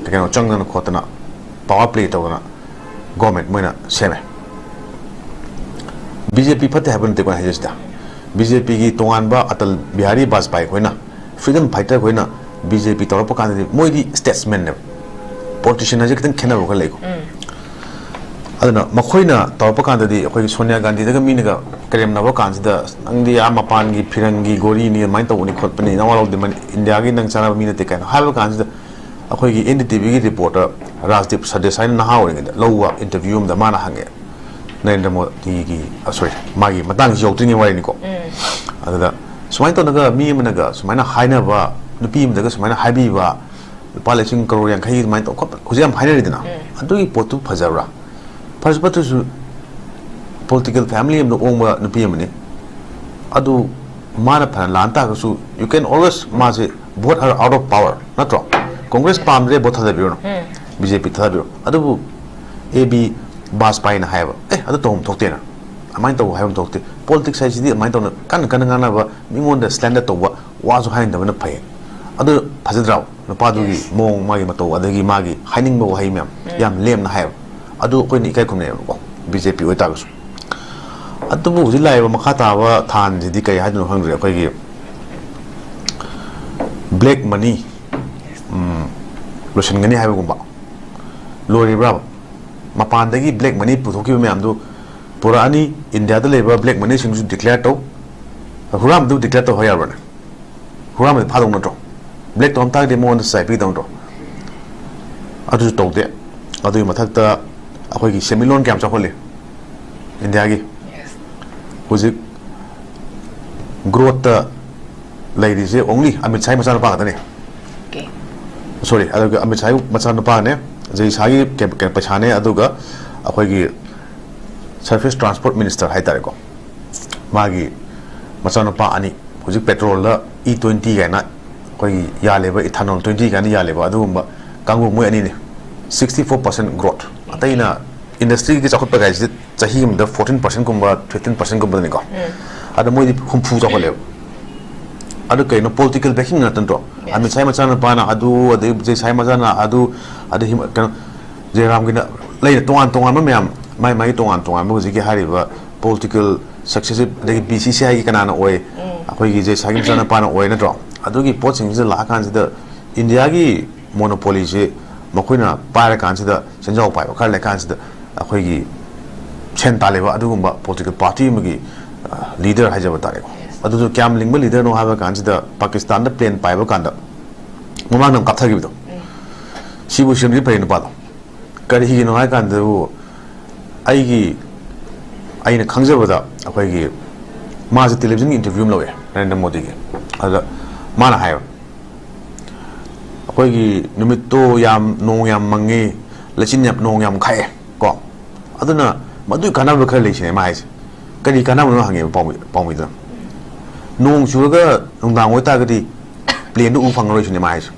ꯀꯩꯅꯣ ꯆꯪꯗꯅ ꯈꯣꯠꯇꯅ, power play ꯇꯧꯗꯅ government ꯃꯣꯏꯅ ꯁꯦꯝꯃꯦ꯫ BJP ꯐꯠꯇꯦ ꯍꯥꯏꯕ ꯅꯠꯇꯦꯀꯣ ꯑꯩꯅ ꯍꯥꯏꯖꯩꯁꯤꯗ꯫ ꯕꯤ ꯖꯦ ꯄꯤꯒꯤ ꯇꯣꯉꯥꯟꯕ ꯑꯇꯜ ꯕꯤꯍꯥꯔꯤ ꯕꯥꯖꯄꯥꯏ ꯈꯣꯏꯅ, ꯐ꯭ꯔꯤꯗꯝ ꯐꯥꯏꯇꯔ ꯈꯣꯏꯅ ꯕꯤ ꯖꯦ ꯄꯤ ꯇꯧꯔꯛꯄ ꯀꯥꯟꯗꯗꯤ ꯃꯣꯏꯗꯤ ꯁ꯭ꯇꯦꯠꯁꯃꯦꯟꯅꯦꯕ꯫ ꯄꯣꯂꯤꯇꯤꯁꯤꯌꯟ ꯍꯥꯏꯁꯦ ꯈꯤꯇꯪ ꯈꯦꯠꯅꯕ ꯈꯔ ꯂꯩꯀꯣ꯫ ꯑꯗꯨꯅ ꯃꯈꯣꯏꯅ ꯇꯧꯔꯛꯄ ꯀꯥꯟꯗꯗꯤ ꯑꯩꯈꯣꯏꯒꯤ ꯁꯣꯅꯤꯌꯥ ꯒꯥꯟꯙꯤꯗꯒ ꯃꯤꯅꯒ ꯀꯔꯦꯝꯅꯕ ꯀꯥꯟꯁꯤꯗ, "ꯅꯪꯗꯤ ꯑꯥ ꯃꯄꯥꯟꯒꯤ ꯐꯤꯔꯪꯒꯤ ꯒꯣꯔꯤꯅꯤ, ꯑꯗꯨꯃꯥꯏꯅ ꯇꯧꯕꯅꯤ ꯈꯣꯠꯄꯅꯤ, ꯅꯋꯥ ꯂꯧꯗꯦ, ꯃꯅꯤ-, ꯏꯟꯗꯤꯌꯥꯒꯤ ꯅꯪ ꯆꯥꯅꯕ ꯃꯤ ꯅꯠꯇꯦ" ꯀꯥꯏꯅ ꯍꯥꯏꯕ ꯀꯥꯟꯁꯤꯗ, ꯑꯩꯈꯣꯏꯒꯤ ꯑꯦꯟ ꯗꯤ ꯇꯤ ꯚꯤꯒꯤ ꯔꯤꯄꯣꯔꯇꯔ ꯔꯥꯖꯗꯤꯞ ꯁꯔꯗꯦꯁꯥꯏꯅ ꯅꯍꯥ ꯑꯣꯏꯔꯤꯉꯩꯗ ꯂꯧꯕ ꯏꯟꯇꯔꯚ꯭ꯌꯨ ꯑꯃꯗ ꯃꯥꯅ ꯍꯪꯉꯦ, ꯅꯔꯦꯟꯗ꯭ꯔ ꯃꯣꯗꯤꯒꯤ, ꯑ, ꯁꯣꯔꯤ, ꯃꯥꯒꯤ ꯃꯇꯥꯡꯁꯤ ꯌꯧꯗ꯭ꯔꯤꯉꯩ ꯋꯥꯔꯤꯅꯤꯀꯣ꯫ ꯑꯗꯨꯗ ꯁꯨꯃꯥꯏꯅ ꯇꯧꯅꯒ ꯃꯤ ꯑꯃꯅꯒ ꯁꯨꯃꯥꯏꯅ ꯍꯥꯏꯅꯕ, ꯅꯨꯄꯤ ꯑꯃꯗꯒ ꯁꯨꯃꯥꯏꯅ ꯍꯥꯏꯕꯤꯕ, ꯂꯨꯄꯥ ꯂꯤꯁꯤꯡ ꯀꯔꯣꯔ ꯌꯥꯡꯈꯩ ꯑꯗꯨꯃꯥꯏꯅ ꯇꯧ ꯈꯣꯠꯄ ꯍꯧꯖꯤꯛ ꯌꯥꯝ ꯍꯥꯏꯅꯔꯤꯗꯅ, ꯑꯗꯨꯒꯤ ꯄꯣꯠꯇꯨ ꯐꯖꯕ꯭ꯔꯥ? ꯐꯔꯁꯨ ꯐꯠꯇ꯭ꯔꯁꯨ, ꯄꯣꯂꯤꯇꯤꯀꯦꯜ ꯐꯦꯃꯤꯂꯤ ꯑꯃꯗ ꯑꯣꯡꯕ ꯅꯨꯄꯤ ꯑꯃꯅꯤ꯫ ꯑꯗꯨ ꯃꯥꯅ ꯐꯅ ꯂꯥꯟ ꯇꯥꯔꯒꯁꯨ, you can always, ꯃꯥꯁꯦ, vote her out of power, ꯅꯠꯇ꯭ꯔꯣ? ꯀꯣꯡꯒ꯭ꯔꯦꯁ ꯄꯥꯝꯗ꯭ꯔꯦ, ꯚꯣꯠ ꯊꯥꯗꯕꯤꯔꯨꯅꯨ, ꯕꯤ ꯖꯦ ꯄꯤ ꯊꯥꯗꯕꯤꯔꯣ꯫ ꯑꯗꯨꯕꯨ ꯑꯦ ꯕꯤ ꯕꯥꯖꯄꯥꯏꯅ ꯍꯥꯏꯕ, "ꯑꯦ, ꯑꯗꯨ ꯇꯧꯐꯝ ꯊꯣꯛꯇꯦꯅ, ꯑꯗꯨꯃꯥꯏꯅ ꯇꯧꯕ ꯍꯥꯏꯐꯝ ꯊꯣꯛꯇꯦ, ꯄꯣꯂꯤꯇꯤꯛꯁ ꯍꯥꯏꯁꯤꯗꯤ ꯑꯗꯨꯃꯥꯏꯅ ꯇꯧꯅ ꯀꯟꯅ ꯀꯟꯅ ꯉꯥꯡꯅꯕ, ꯃꯤꯉꯣꯟꯗ ꯁ꯭ꯂꯦꯟꯗꯔ ꯇꯧꯕ ꯋꯥꯁꯨ ꯍꯥꯏꯅꯗꯕꯅ ꯐꯩ"꯫ ꯑꯗꯨ ꯐꯖꯗ꯭ꯔꯣ? ꯅꯨꯄꯥꯗꯨꯒꯤ ꯃꯑꯣꯡ, ꯃꯥꯒꯤ ꯃꯇꯧ, ꯑꯗꯒꯤ ꯃꯥꯒꯤ ꯍꯥꯏꯅꯤꯡꯕ ꯋꯥꯍꯩ ꯃꯌꯥꯝ ꯌꯥꯝ ꯂꯦꯝꯅ ꯍꯥꯏꯕ꯫ ꯑꯗꯨ ꯑꯩꯈꯣꯏꯅ ꯏꯀꯥꯏ ꯈꯨꯝꯅꯩꯌꯦꯕꯀꯣ, ꯕꯤ ꯖꯦ ꯄꯤ ꯑꯣꯏꯇꯥꯔꯒꯁꯨ꯫ ꯑꯗꯨꯕꯨ ꯍꯧꯖꯤꯛ ꯂꯥꯛꯏꯕ ꯃꯈꯥ ꯇꯥꯕ ꯊꯥꯟꯁꯤꯗꯤ ꯀꯔꯤ ꯍꯥꯏꯗꯣꯏꯅꯣ ꯈꯪꯗ꯭ꯔꯦ꯫ ꯑꯩꯈꯣꯏꯒꯤ ꯕ꯭ꯂꯦꯛ ꯃꯅꯤ, ꯎꯝ, ꯂꯣꯏꯁꯤꯟꯒꯅꯤ ꯍꯥꯏꯕꯒꯨꯝꯕ꯫ ꯂꯣꯏꯔꯤꯕ꯭ꯔꯥꯕ? ꯃꯄꯥꯟꯗꯒꯤ ꯕ꯭ꯂꯦꯛ ꯃꯅꯤ ꯄꯨꯊꯣꯛꯈꯤꯕ ꯃꯌꯥꯝꯗꯨ ꯄꯨꯔꯛꯑꯅꯤ, ꯏꯟꯗꯤꯌꯥꯗ ꯂꯩꯕ ꯕ꯭ꯂꯦꯛ ꯃꯅꯤꯁꯤꯡꯁꯨ ꯗꯤꯀ꯭ꯂꯦꯌꯔ ꯇꯧ, ꯍꯨꯔꯥꯟꯕꯗꯨ ꯗꯤꯀ꯭ꯂꯦꯌꯔ ꯇꯧ ꯍꯥꯏ ꯌꯥꯕ꯭ꯔꯥꯅꯦ? ꯍꯨꯔꯥꯟꯕꯗꯤ ꯐꯥꯗꯧ ꯅꯠꯇ꯭ꯔꯣ? ꯕ꯭ꯂꯦꯛ ꯇꯧꯔꯝ ꯇꯥꯔꯒꯗꯤ ꯃꯉꯣꯟꯗ ꯁꯖꯥ ꯄꯤꯗꯧ ꯅꯠꯇ꯭ꯔꯣ? ꯑꯗꯨꯁꯨ ꯇꯧꯗꯦ꯫ ꯑꯗꯨꯒꯤ ꯃꯊꯛꯇ ꯑꯩꯈꯣꯏꯒꯤ ꯁꯦꯟꯃꯤꯠꯂꯣꯟ ꯀꯌꯥꯝ ꯆꯥꯎꯈꯠꯂꯤ ꯏꯟꯗꯤꯌꯥꯒꯤ? ꯍꯧꯖꯤꯛ ꯒ꯭ꯔꯣꯠꯇ ꯂꯩꯔꯤꯁꯦ ꯑꯣꯡꯂꯤ ꯑꯃꯤꯠ ꯁꯥꯍꯒꯤ ꯃꯆꯥꯅꯨꯄꯥ ꯈꯛꯇꯅꯤ꯫ ꯁꯣꯔꯤ, ꯑꯗꯨꯒ ꯑꯃꯤꯠ ꯁꯥꯍꯒꯤ ꯃꯆꯥꯅꯨꯄꯥꯅꯦ, ꯖꯩ ꯁꯥꯍꯒꯤ ꯀꯦ-, ꯀꯦ-, ꯄꯩꯁꯥꯅꯦ, ꯑꯗꯨꯒ ꯑꯩꯈꯣꯏꯒꯤ ꯁꯔꯐꯦꯁ ꯇ꯭ꯔꯥꯟꯁꯄꯣꯔꯠ ꯃꯤꯅꯤꯁꯇꯔ ꯍꯥꯏꯇꯥꯔꯦꯀꯣ, ꯃꯥꯒꯤ ꯃꯆꯥꯅꯨꯄꯥ ꯑꯅꯤ, ꯍꯧꯖꯤꯛ ꯄꯦꯇ꯭ꯔꯣꯜꯗ ꯏ ꯇ꯭ꯋꯦꯟꯇꯤ ꯀꯥꯏꯅ ꯑꯩꯈꯣꯏꯒꯤ ꯌꯥꯜꯂꯦꯕ, ꯏꯊꯥꯅꯣꯜ ꯇ꯭ꯋꯦꯟꯇꯤ ꯀꯥꯏꯅ ꯌꯥꯜꯂꯦꯕ, ꯑꯗꯨꯒꯨꯝꯕ ꯀꯥꯡꯕꯨ ꯃꯣꯏ ꯑꯅꯤꯅꯤ꯫ Sixty four percent growth. ꯑꯇꯩꯅ ꯏꯟꯗꯁꯇ꯭ꯔꯤꯒꯤ ꯆꯥꯎꯈꯠꯄ ꯀꯥꯏꯁꯤꯗꯤ ꯆꯍꯤ ꯑꯃꯗ ꯐꯣꯔꯇꯤꯟ ꯄꯥꯔꯁꯦꯟꯒꯨꯝꯕ, ꯐꯤꯐꯇꯤꯟ ꯄꯥꯔꯁꯦꯟꯒꯨꯝꯕꯗꯅꯤꯀꯣ꯫ ꯑꯗ ꯃꯣꯏꯗꯤ ꯍꯨꯝꯐꯨ ꯆꯥꯎꯈꯠꯂꯦꯕ꯫ ꯑꯗꯨ ꯀꯩꯅꯣ? ꯄꯣꯂꯤꯇꯤꯀꯦꯜ ꯕꯦꯀꯤꯡ ꯉꯥꯛꯇ ꯅꯠꯇ꯭ꯔꯣ? ꯑꯃꯤꯠ ꯁꯥꯍꯒꯤ ꯃꯆꯥꯅꯨꯄꯥꯅ ꯑꯗꯨ, ꯑꯗꯩ ꯖꯩ ꯁꯥꯍꯒꯤ ꯃꯆꯥꯅ ꯑꯗꯨ, ꯑꯗꯩ ꯍꯤꯃ-, ꯀꯩꯅꯣ, ꯖꯌꯔꯥꯝꯒꯤꯅ ꯂꯩꯔꯦ, ꯇꯣꯉꯥꯟ ꯇꯣꯉꯥꯟꯕ ꯃꯌꯥꯝ, ꯃꯥꯏ ꯃꯥꯏꯒꯤ ꯇꯣꯉꯥꯟ ꯇꯣꯉꯥꯟꯕ ꯍꯧꯖꯤꯛꯀꯤ ꯍꯥꯏꯔꯤꯕ ꯄꯣꯂꯤꯇꯤꯀꯦꯜ ꯁꯛꯁꯦꯁꯤꯞ, ꯑꯗꯒꯤ ꯕꯤ ꯁꯤ ꯁꯤ ꯑꯥꯏꯒꯤ ꯀꯅꯥꯅ ꯑꯣꯏ, ꯑꯩꯈꯣꯏꯒꯤ ꯖꯦ ꯁꯥꯒꯤ ꯃꯆꯥꯅꯨꯄꯥꯅ ꯑꯣꯏ, ꯅꯠꯇ꯭ꯔꯣ? ꯑꯗꯨꯒꯤ ꯄꯣꯠꯁꯤꯡꯁꯤꯗ ꯂꯥꯛꯑꯀꯥꯟꯁꯤꯗ ꯏꯟꯗꯤꯌꯥꯒꯤ ꯃꯣꯅꯣꯄꯣꯂꯤꯁꯤ ꯃꯈꯣꯏꯅ ꯄꯥꯏꯔꯀꯥꯟꯁꯤꯗ, ꯁꯦꯟꯖꯥꯎ ꯄꯥꯏꯕ ꯈꯔ ꯂꯩꯀꯥꯟꯁꯤꯗ, ꯑꯩꯈꯣꯏꯒꯤ ꯁꯦꯟ ꯇꯥꯜꯂꯤꯕ ꯑꯗꯨꯒꯨꯝꯕ ꯄꯣꯂꯤꯇꯤꯀꯦꯜ ꯄꯥꯔꯇꯤ ꯑꯃꯒꯤ ꯂꯤꯗꯔ ꯍꯥꯏꯖꯕ ꯇꯥꯔꯦꯀꯣ꯫ ꯑꯗꯨꯁꯨ ꯀꯌꯥꯝ ꯂꯤꯡꯕ ꯂꯤꯗꯔꯅꯣ ꯍꯥꯏꯕ ꯀꯥꯟꯁꯤꯗ, ꯄꯥꯀꯤꯁꯇꯥꯟꯗ ꯄ꯭ꯂꯦꯟ ꯄꯥꯏꯕ ꯀꯥꯟꯗ ꯃꯃꯥꯡꯗ ꯑꯃ ꯀꯥꯞꯊꯈꯤꯕꯗꯣ, ꯁꯤꯕꯨ ꯁꯦꯝꯗ꯭ꯔꯤ ꯐꯩ ꯅꯨꯄꯥꯗꯣ꯫ ꯀꯔꯤꯒꯤꯅꯣ ꯍꯥꯏ ꯀꯥꯟꯗꯕꯨ, ꯑꯩꯒꯤ, ꯑꯩꯅ ꯈꯪꯖꯕꯗ, ꯑꯩꯈꯣꯏꯒꯤ, ꯃꯥꯁꯦ ꯇꯦꯂꯤꯚꯤꯖꯟꯒꯤ ꯏꯟꯇꯔꯚ꯭ꯌꯨ ꯑꯃ ꯂꯧꯋꯦ ꯅꯔꯦꯟꯗ꯭ꯔ ꯃꯣꯗꯤꯒꯤ꯫ ꯑꯗꯨꯗ ꯃꯥꯅ ꯍꯥꯏꯕ, "ꯑꯩꯈꯣꯏꯒꯤ ꯅꯨꯃꯤꯠꯇꯣ ꯌꯥꯝ, ꯅꯣꯡ ꯌꯥꯝ ꯃꯪꯉꯤ, ꯂꯩꯆꯤꯟ ꯌꯥꯝ, ꯅꯣꯡ ꯌꯥꯝ ꯈꯥꯛꯑꯦ ꯀꯣ꯫ ꯑꯗꯨꯅ ꯃꯗꯨꯒꯤ ꯀꯥꯟꯅꯕ ꯈꯔ ꯂꯩꯁꯤꯅꯦ" ꯃꯥ ꯍꯥꯏꯁꯦ꯫ "ꯀꯔꯤ ꯀꯥꯟꯅꯕꯅꯣ?" ꯍꯪꯉꯦꯕ ꯄꯥꯎꯃꯤ-, ꯄꯥꯎꯃꯤꯗꯨꯅ꯫ "ꯅꯣꯡ ꯆꯨꯔꯒ ꯅꯨꯡꯗꯥꯡ ꯑꯣꯏꯇꯥꯔꯒꯗꯤ ꯄ꯭ꯂꯦꯟꯗꯨ ꯎꯕ ꯐꯪꯉꯔꯣꯏ" ꯁꯤꯅꯦ ꯃꯥ ꯍꯥꯏꯁꯦ꯫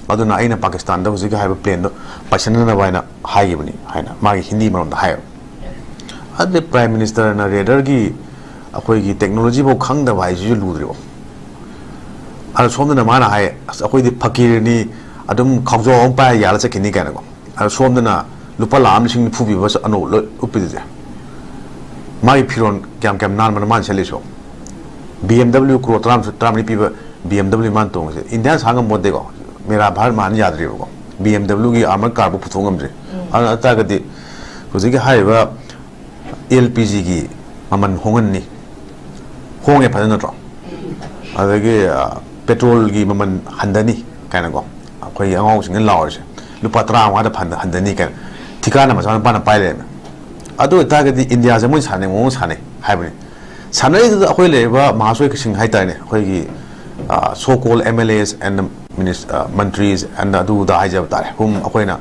"ꯑꯗꯨꯅ ꯑꯩꯅ ꯄꯥꯀꯤꯁꯇꯥꯟꯗ ꯍꯧꯖꯤꯛ ꯍꯥꯏꯕ ꯄ꯭ꯂꯦꯟꯗꯣ ꯄꯥꯏꯁꯤꯟꯅꯅꯕ" ꯍꯥꯏꯅ ꯍꯥꯏꯈꯤꯕꯅꯤ ꯍꯥꯏꯅ ꯃꯥꯒꯤ ꯍꯤꯟꯗꯤ ꯃꯔꯣꯟꯗ ꯍꯥꯏꯌꯦꯕ꯫ ꯑꯗꯨꯗꯤ ꯄ꯭ꯔꯥꯏꯝ ꯃꯤꯅꯤꯁꯇꯔꯅ ꯔꯦꯗꯔꯒꯤ ꯑꯩꯈꯣꯏꯒꯤ ꯇꯦꯛꯅꯣꯂꯣꯖꯤꯐꯥꯎ ꯈꯪꯗꯕ ꯍꯥꯏꯁꯤꯁꯨ ꯂꯨꯗ꯭ꯔꯤꯕꯣ? ꯑꯗ ꯁꯣꯝꯗꯅ ꯃꯥꯅ ꯍꯥꯏ, "ꯑꯁ, ꯑꯩꯈꯣꯏꯗꯤ ꯐꯀꯤꯔꯅꯤ, ꯑꯗꯨꯝ ꯈꯥꯎꯖꯥꯎ ꯑꯃ ꯄꯥꯏꯔ ꯌꯥꯜꯂ ꯆꯠꯈꯤꯅꯤ" ꯀꯥꯏꯅꯀꯣ꯫ ꯑꯗ ꯁꯣꯝꯗꯅ ꯂꯨꯄꯥ ꯂꯥꯈ ꯑꯃ ꯂꯤꯁꯤꯡ ꯅꯤꯐꯨ ꯄꯤꯕ ꯑꯅꯧꯕ ꯂꯣꯏ ꯎꯞꯄꯤꯗꯨꯗꯤ꯫ ꯃꯥꯒꯤ ꯐꯤꯔꯣꯜ ꯀꯌꯥꯝ ꯀꯌꯥꯝ ꯅꯥꯟꯕꯅꯣ ꯃꯥꯅ ꯁꯦꯠꯂꯤꯁꯤꯕꯣ? ꯕꯤ ꯑꯦꯝ ꯗꯕ꯭ꯂꯤꯎ ꯀ꯭ꯔꯣꯔ ꯇꯔꯥꯃꯔꯤ ꯄꯤꯕ ꯕꯤ ꯑꯦꯝ ꯗꯕ꯭ꯂꯤꯎ ꯃꯥꯅ ꯇꯣꯡꯉꯤꯁꯦ꯫ ꯏꯟꯗꯤꯌꯥ ꯁꯥ ꯉꯝꯄꯣꯟꯇꯦꯀꯣ, ꯃꯦꯔꯥ ꯚꯥꯔꯠ ꯃꯍꯥꯟ ꯌꯥꯗ꯭ꯔꯤꯕꯀꯣ꯫ ꯕꯤ ꯑꯦꯝ ꯗꯕ꯭ꯂꯤꯎꯒꯤ ꯑꯥꯔꯃꯔ ꯀꯥꯔꯕꯨ ꯄꯨꯊꯣꯛ ꯉꯝꯗ꯭ꯔꯤ꯫ ꯑꯗꯨ ꯑꯣꯏꯇꯥꯔꯒꯗꯤ ꯍꯧꯖꯤꯛꯀꯤ ꯍꯥꯏꯔꯤꯕ ꯑꯦꯜ ꯄꯤ ꯖꯤꯒꯤ ꯃꯃꯜ ꯍꯣꯡꯍꯟꯅꯤ, ꯍꯣꯡꯉꯦ ꯐꯖꯅ ꯅꯠꯇ꯭ꯔꯣ? ꯑꯗꯒꯤ, ꯑ, ꯄꯦꯇ꯭ꯔꯣꯜꯒꯤ ꯃꯃꯜ ꯍꯟꯊꯅꯤ ꯀꯥꯏꯅꯀꯣ, ꯑꯩꯈꯣꯏꯒꯤ ꯑꯉꯥꯎꯁꯤꯡꯅ ꯂꯥꯎꯔꯤꯁꯦ, "ꯂꯨꯄꯥ ꯇꯔꯥꯃꯉꯥꯗ ꯐꯟ-, ꯍꯟꯊꯅꯤ" ꯀꯥꯏꯅ ꯊꯤꯀꯥꯅ ꯃꯆꯥꯅꯨꯄꯥꯅ ꯄꯥꯏ ꯂꯩꯔꯝꯃꯦ꯫ ꯑꯗꯨ ꯑꯣꯏꯇꯥꯔꯒꯗꯤ ꯏꯟꯗꯤꯌꯥꯁꯦ ꯃꯣꯏ ꯁꯥꯟꯅꯅꯤꯡꯕ ꯃꯑꯣꯡ ꯁꯥꯟꯅꯩ ꯍꯥꯏꯕꯅꯤ꯫ ꯁꯥꯟꯅꯔꯤꯗꯨꯗ ꯑꯩꯈꯣꯏ ꯂꯩꯔꯤꯕ ꯃꯍꯥꯁꯣꯏꯁꯤꯡ ꯍꯥꯏꯇꯥꯔꯦꯅꯦ, ꯑꯩꯈꯣꯏꯒꯤ, ꯑ, so called M L As and minis-, ꯑ, mantris and ꯑꯗꯨꯗ ꯍꯥꯏꯖꯕ ꯇꯥꯔꯦ, whom ꯑꯩꯈꯣꯏꯅ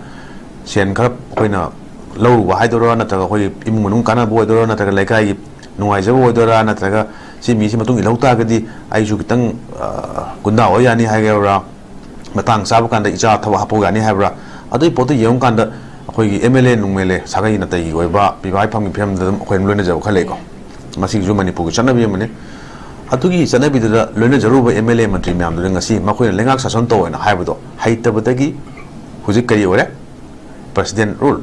ꯁꯦꯟ ꯈꯔ ꯑꯩꯈꯣꯏꯅ ꯂꯧꯔꯨꯕ ꯍꯥꯏꯗꯣꯏꯔꯥ, ꯅꯠꯇ꯭ꯔꯒ ꯑꯩꯈꯣꯏꯒꯤ ꯏꯃꯨꯡ ꯃꯅꯨꯡ ꯀꯥꯟꯅꯕ ꯑꯣꯏꯗꯣꯏꯔꯥ, ꯅꯠꯇ꯭ꯔꯒ ꯂꯩꯀꯥꯏꯒꯤ ꯅꯨꯡꯉꯥꯏꯖꯕ ꯑꯣꯏꯗꯣꯏꯔꯥ, ꯅꯠꯇ꯭ꯔꯒ ꯁꯤ ꯃꯤꯁꯤ ꯃꯇꯨꯡ ꯏꯜꯍꯧ ꯇꯥꯔꯒꯗꯤ ꯑꯩꯁꯨ ꯈꯤꯇꯪ, ꯑ, ꯒꯨꯟꯗꯥ ꯑꯣꯏ ꯌꯥꯅꯤ ꯍꯥꯏꯒꯗ꯭ꯔꯥ, ꯃꯇꯥꯡ ꯆꯥꯕ ꯀꯥꯟꯗ ꯏꯆꯥ ꯊꯕꯛ ꯍꯥꯞꯄꯧ ꯌꯥꯅꯤ ꯍꯥꯏꯕ꯭ꯔꯥ? ꯑꯗꯨꯒꯤ ꯄꯣꯠꯇꯨ ꯌꯦꯡꯉꯨꯀꯥꯟꯗ ꯑꯩꯈꯣꯏꯒꯤ ꯑꯦꯝ ꯑꯦꯜ ꯑꯦ ꯅꯨꯡ ꯑꯦꯜ ꯑꯦ ꯁꯥꯒꯩ ꯅꯥꯇꯩꯒꯤ ꯑꯣꯏꯕ ꯄꯤꯕꯥꯏ ꯐꯝꯒꯤ ꯐꯤꯕꯝꯗ ꯑꯗꯨꯝ ꯑꯩꯈꯣꯏ ꯑꯗꯨꯝ ꯂꯣꯏꯅꯖꯕ ꯈꯔ ꯂꯩꯀꯣ꯫ ꯃꯁꯤꯒꯤꯁꯨ ꯃꯅꯤꯄꯨꯔꯒꯤ ꯆꯠꯅꯕꯤ ꯑꯃꯅꯤ꯫ ꯑꯗꯨꯒꯤ ꯆꯠꯅꯕꯤꯗꯨꯗ ꯂꯣꯏꯅꯖꯔꯨꯕ ꯑꯦꯝ ꯑꯦꯜ ꯑꯦ ꯃꯟꯇ꯭ꯔꯤ ꯃꯌꯥꯝꯗꯨꯅ ꯉꯁꯤ ꯃꯈꯣꯏꯅ ꯂꯩꯉꯥꯛ ꯁꯥꯁꯟ ꯇꯧ ꯍꯥꯏꯅ ꯍꯥꯏꯕꯗꯣ ꯍꯩꯇꯕꯗꯒꯤ ꯍꯧꯖꯤꯛ ꯀꯔꯤ ꯑꯣꯏꯔꯦ? President rule.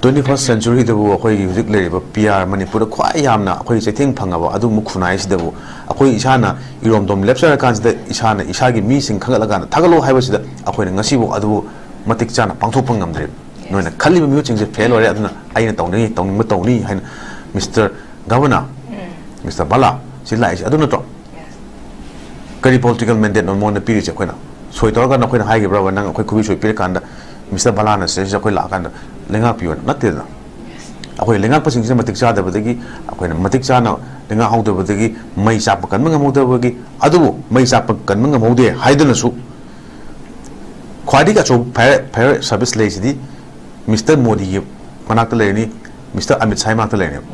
Twenty first centuryꯗꯕꯨ ꯑꯩꯈꯣꯏꯒꯤ ꯍꯧꯖꯤꯛ ꯂꯩꯔꯤꯕ ꯄꯤ ꯑꯥꯔ ꯃꯅꯤꯄꯨꯔꯗ ꯈ꯭ꯋꯥꯏ ꯌꯥꯝꯅ ꯑꯩꯈꯣꯏ ꯆꯩꯊꯦꯡ ꯐꯪꯉꯕ ꯑꯗꯨꯒꯨꯝꯕ ꯈꯨꯟꯅꯥꯏꯁꯤꯗꯕꯨ ꯑꯩꯈꯣꯏ ꯏꯁꯥꯅ ꯏꯔꯣꯝꯗꯣꯝ ꯂꯦꯞꯆꯔꯀꯥꯟꯁꯤꯗ ꯏꯁꯥꯅ ꯏꯁꯥꯒꯤ ꯃꯤꯁꯤꯡ ꯈꯟꯒꯠꯂꯀꯥꯟꯗ ꯊꯥꯒꯠꯂꯣ ꯍꯥꯏꯕꯁꯤꯗ ꯑꯩꯈꯣꯏꯅ ꯉꯁꯤꯐꯥꯎ ꯑꯗꯨꯕꯨ ꯃꯇꯤꯛ ꯆꯥꯅ ꯄꯥꯡꯊꯣꯛꯄ ꯉꯝꯗ꯭ꯔꯦ꯫ ꯅꯣꯏꯅ ꯈꯜꯂꯤꯕ ꯃꯤꯑꯣꯏꯁꯤꯡꯁꯦ ꯐꯦꯜ ꯑꯣꯏꯔꯦ, ꯑꯗꯨꯅ ꯑꯩꯅ ꯇꯧꯅꯤꯡꯉꯤ, ꯇꯧꯅꯤꯡꯕ ꯇꯧꯅꯤ ꯍꯥꯏꯅ ꯃꯤꯁꯇꯔ ꯒꯚꯔꯅꯔ, ꯃꯤꯁꯇꯔ ꯕꯂꯥ ꯁꯤ ꯂꯥꯛꯏꯁꯦ ꯑꯗꯨ ꯅꯠꯇ꯭ꯔꯣ? ꯀꯔꯤ ꯄꯣꯂꯤꯇꯤꯀꯦꯜ ꯃꯦꯟꯗꯦꯠꯅꯣ ꯃꯉꯣꯟꯗ ꯄꯤꯔꯤꯁꯦ? ꯑꯩꯈꯣꯏꯅ ꯁꯣꯏ ꯇꯧꯔꯒ ꯅꯈꯣꯏꯅ ꯍꯥꯏꯈꯤꯕ꯭ꯔꯕ, ꯅꯪ ꯑꯩꯈꯣꯏ ꯈꯨꯕꯤ ꯁꯣꯏ ꯄꯤꯔꯀꯥꯟꯗ ꯃꯤꯁꯇꯔ ꯕꯂꯥꯅ ꯁꯤꯗꯩꯁꯤꯗ ꯑꯩꯈꯣꯏ ꯂꯥꯛꯑꯀꯥꯟꯗ ꯂꯩꯉꯥꯛꯄꯤꯌꯣꯅ? ꯅꯠꯇꯦꯗꯅ꯫ ꯑꯩꯈꯣꯏ ꯂꯩꯉꯥꯛꯄꯁꯤꯡꯁꯤꯅ ꯃꯇꯤꯛ ꯆꯥꯗꯕꯗꯒꯤ, ꯑꯩꯈꯣꯏꯅ ꯃꯇꯤꯛ ꯆꯥꯅ ꯂꯩꯉꯥꯛꯍꯧꯗꯕꯗꯒꯤ, ꯃꯩ ꯆꯥꯛꯄ ꯀꯟꯕ ꯉꯝꯍꯧꯗꯕꯒꯤ, ꯑꯗꯨꯕꯨ ꯃꯩ ꯆꯥꯛꯄ ꯀꯟꯕ ꯉꯝꯍꯧꯗꯦ ꯍꯥꯏꯗꯨꯅꯁꯨ ꯈ꯭ꯋꯥꯏꯗꯒꯤ ꯑꯆꯧꯕ ꯐꯥꯌꯔ, ꯐꯥꯌꯔ ꯁꯥꯔꯚꯤꯁ ꯂꯩꯁꯤꯗꯤ ꯃꯤꯁꯇꯔ ꯃꯣꯗꯤꯒꯤ ꯃꯅꯥꯛꯇ ꯂꯩꯔꯅꯤ, ꯃꯤꯁꯇꯔ ꯑꯃꯤꯠ ꯁꯥꯍꯒꯤ ꯃꯅꯥꯛꯇ ꯂꯩꯔꯅꯤ꯫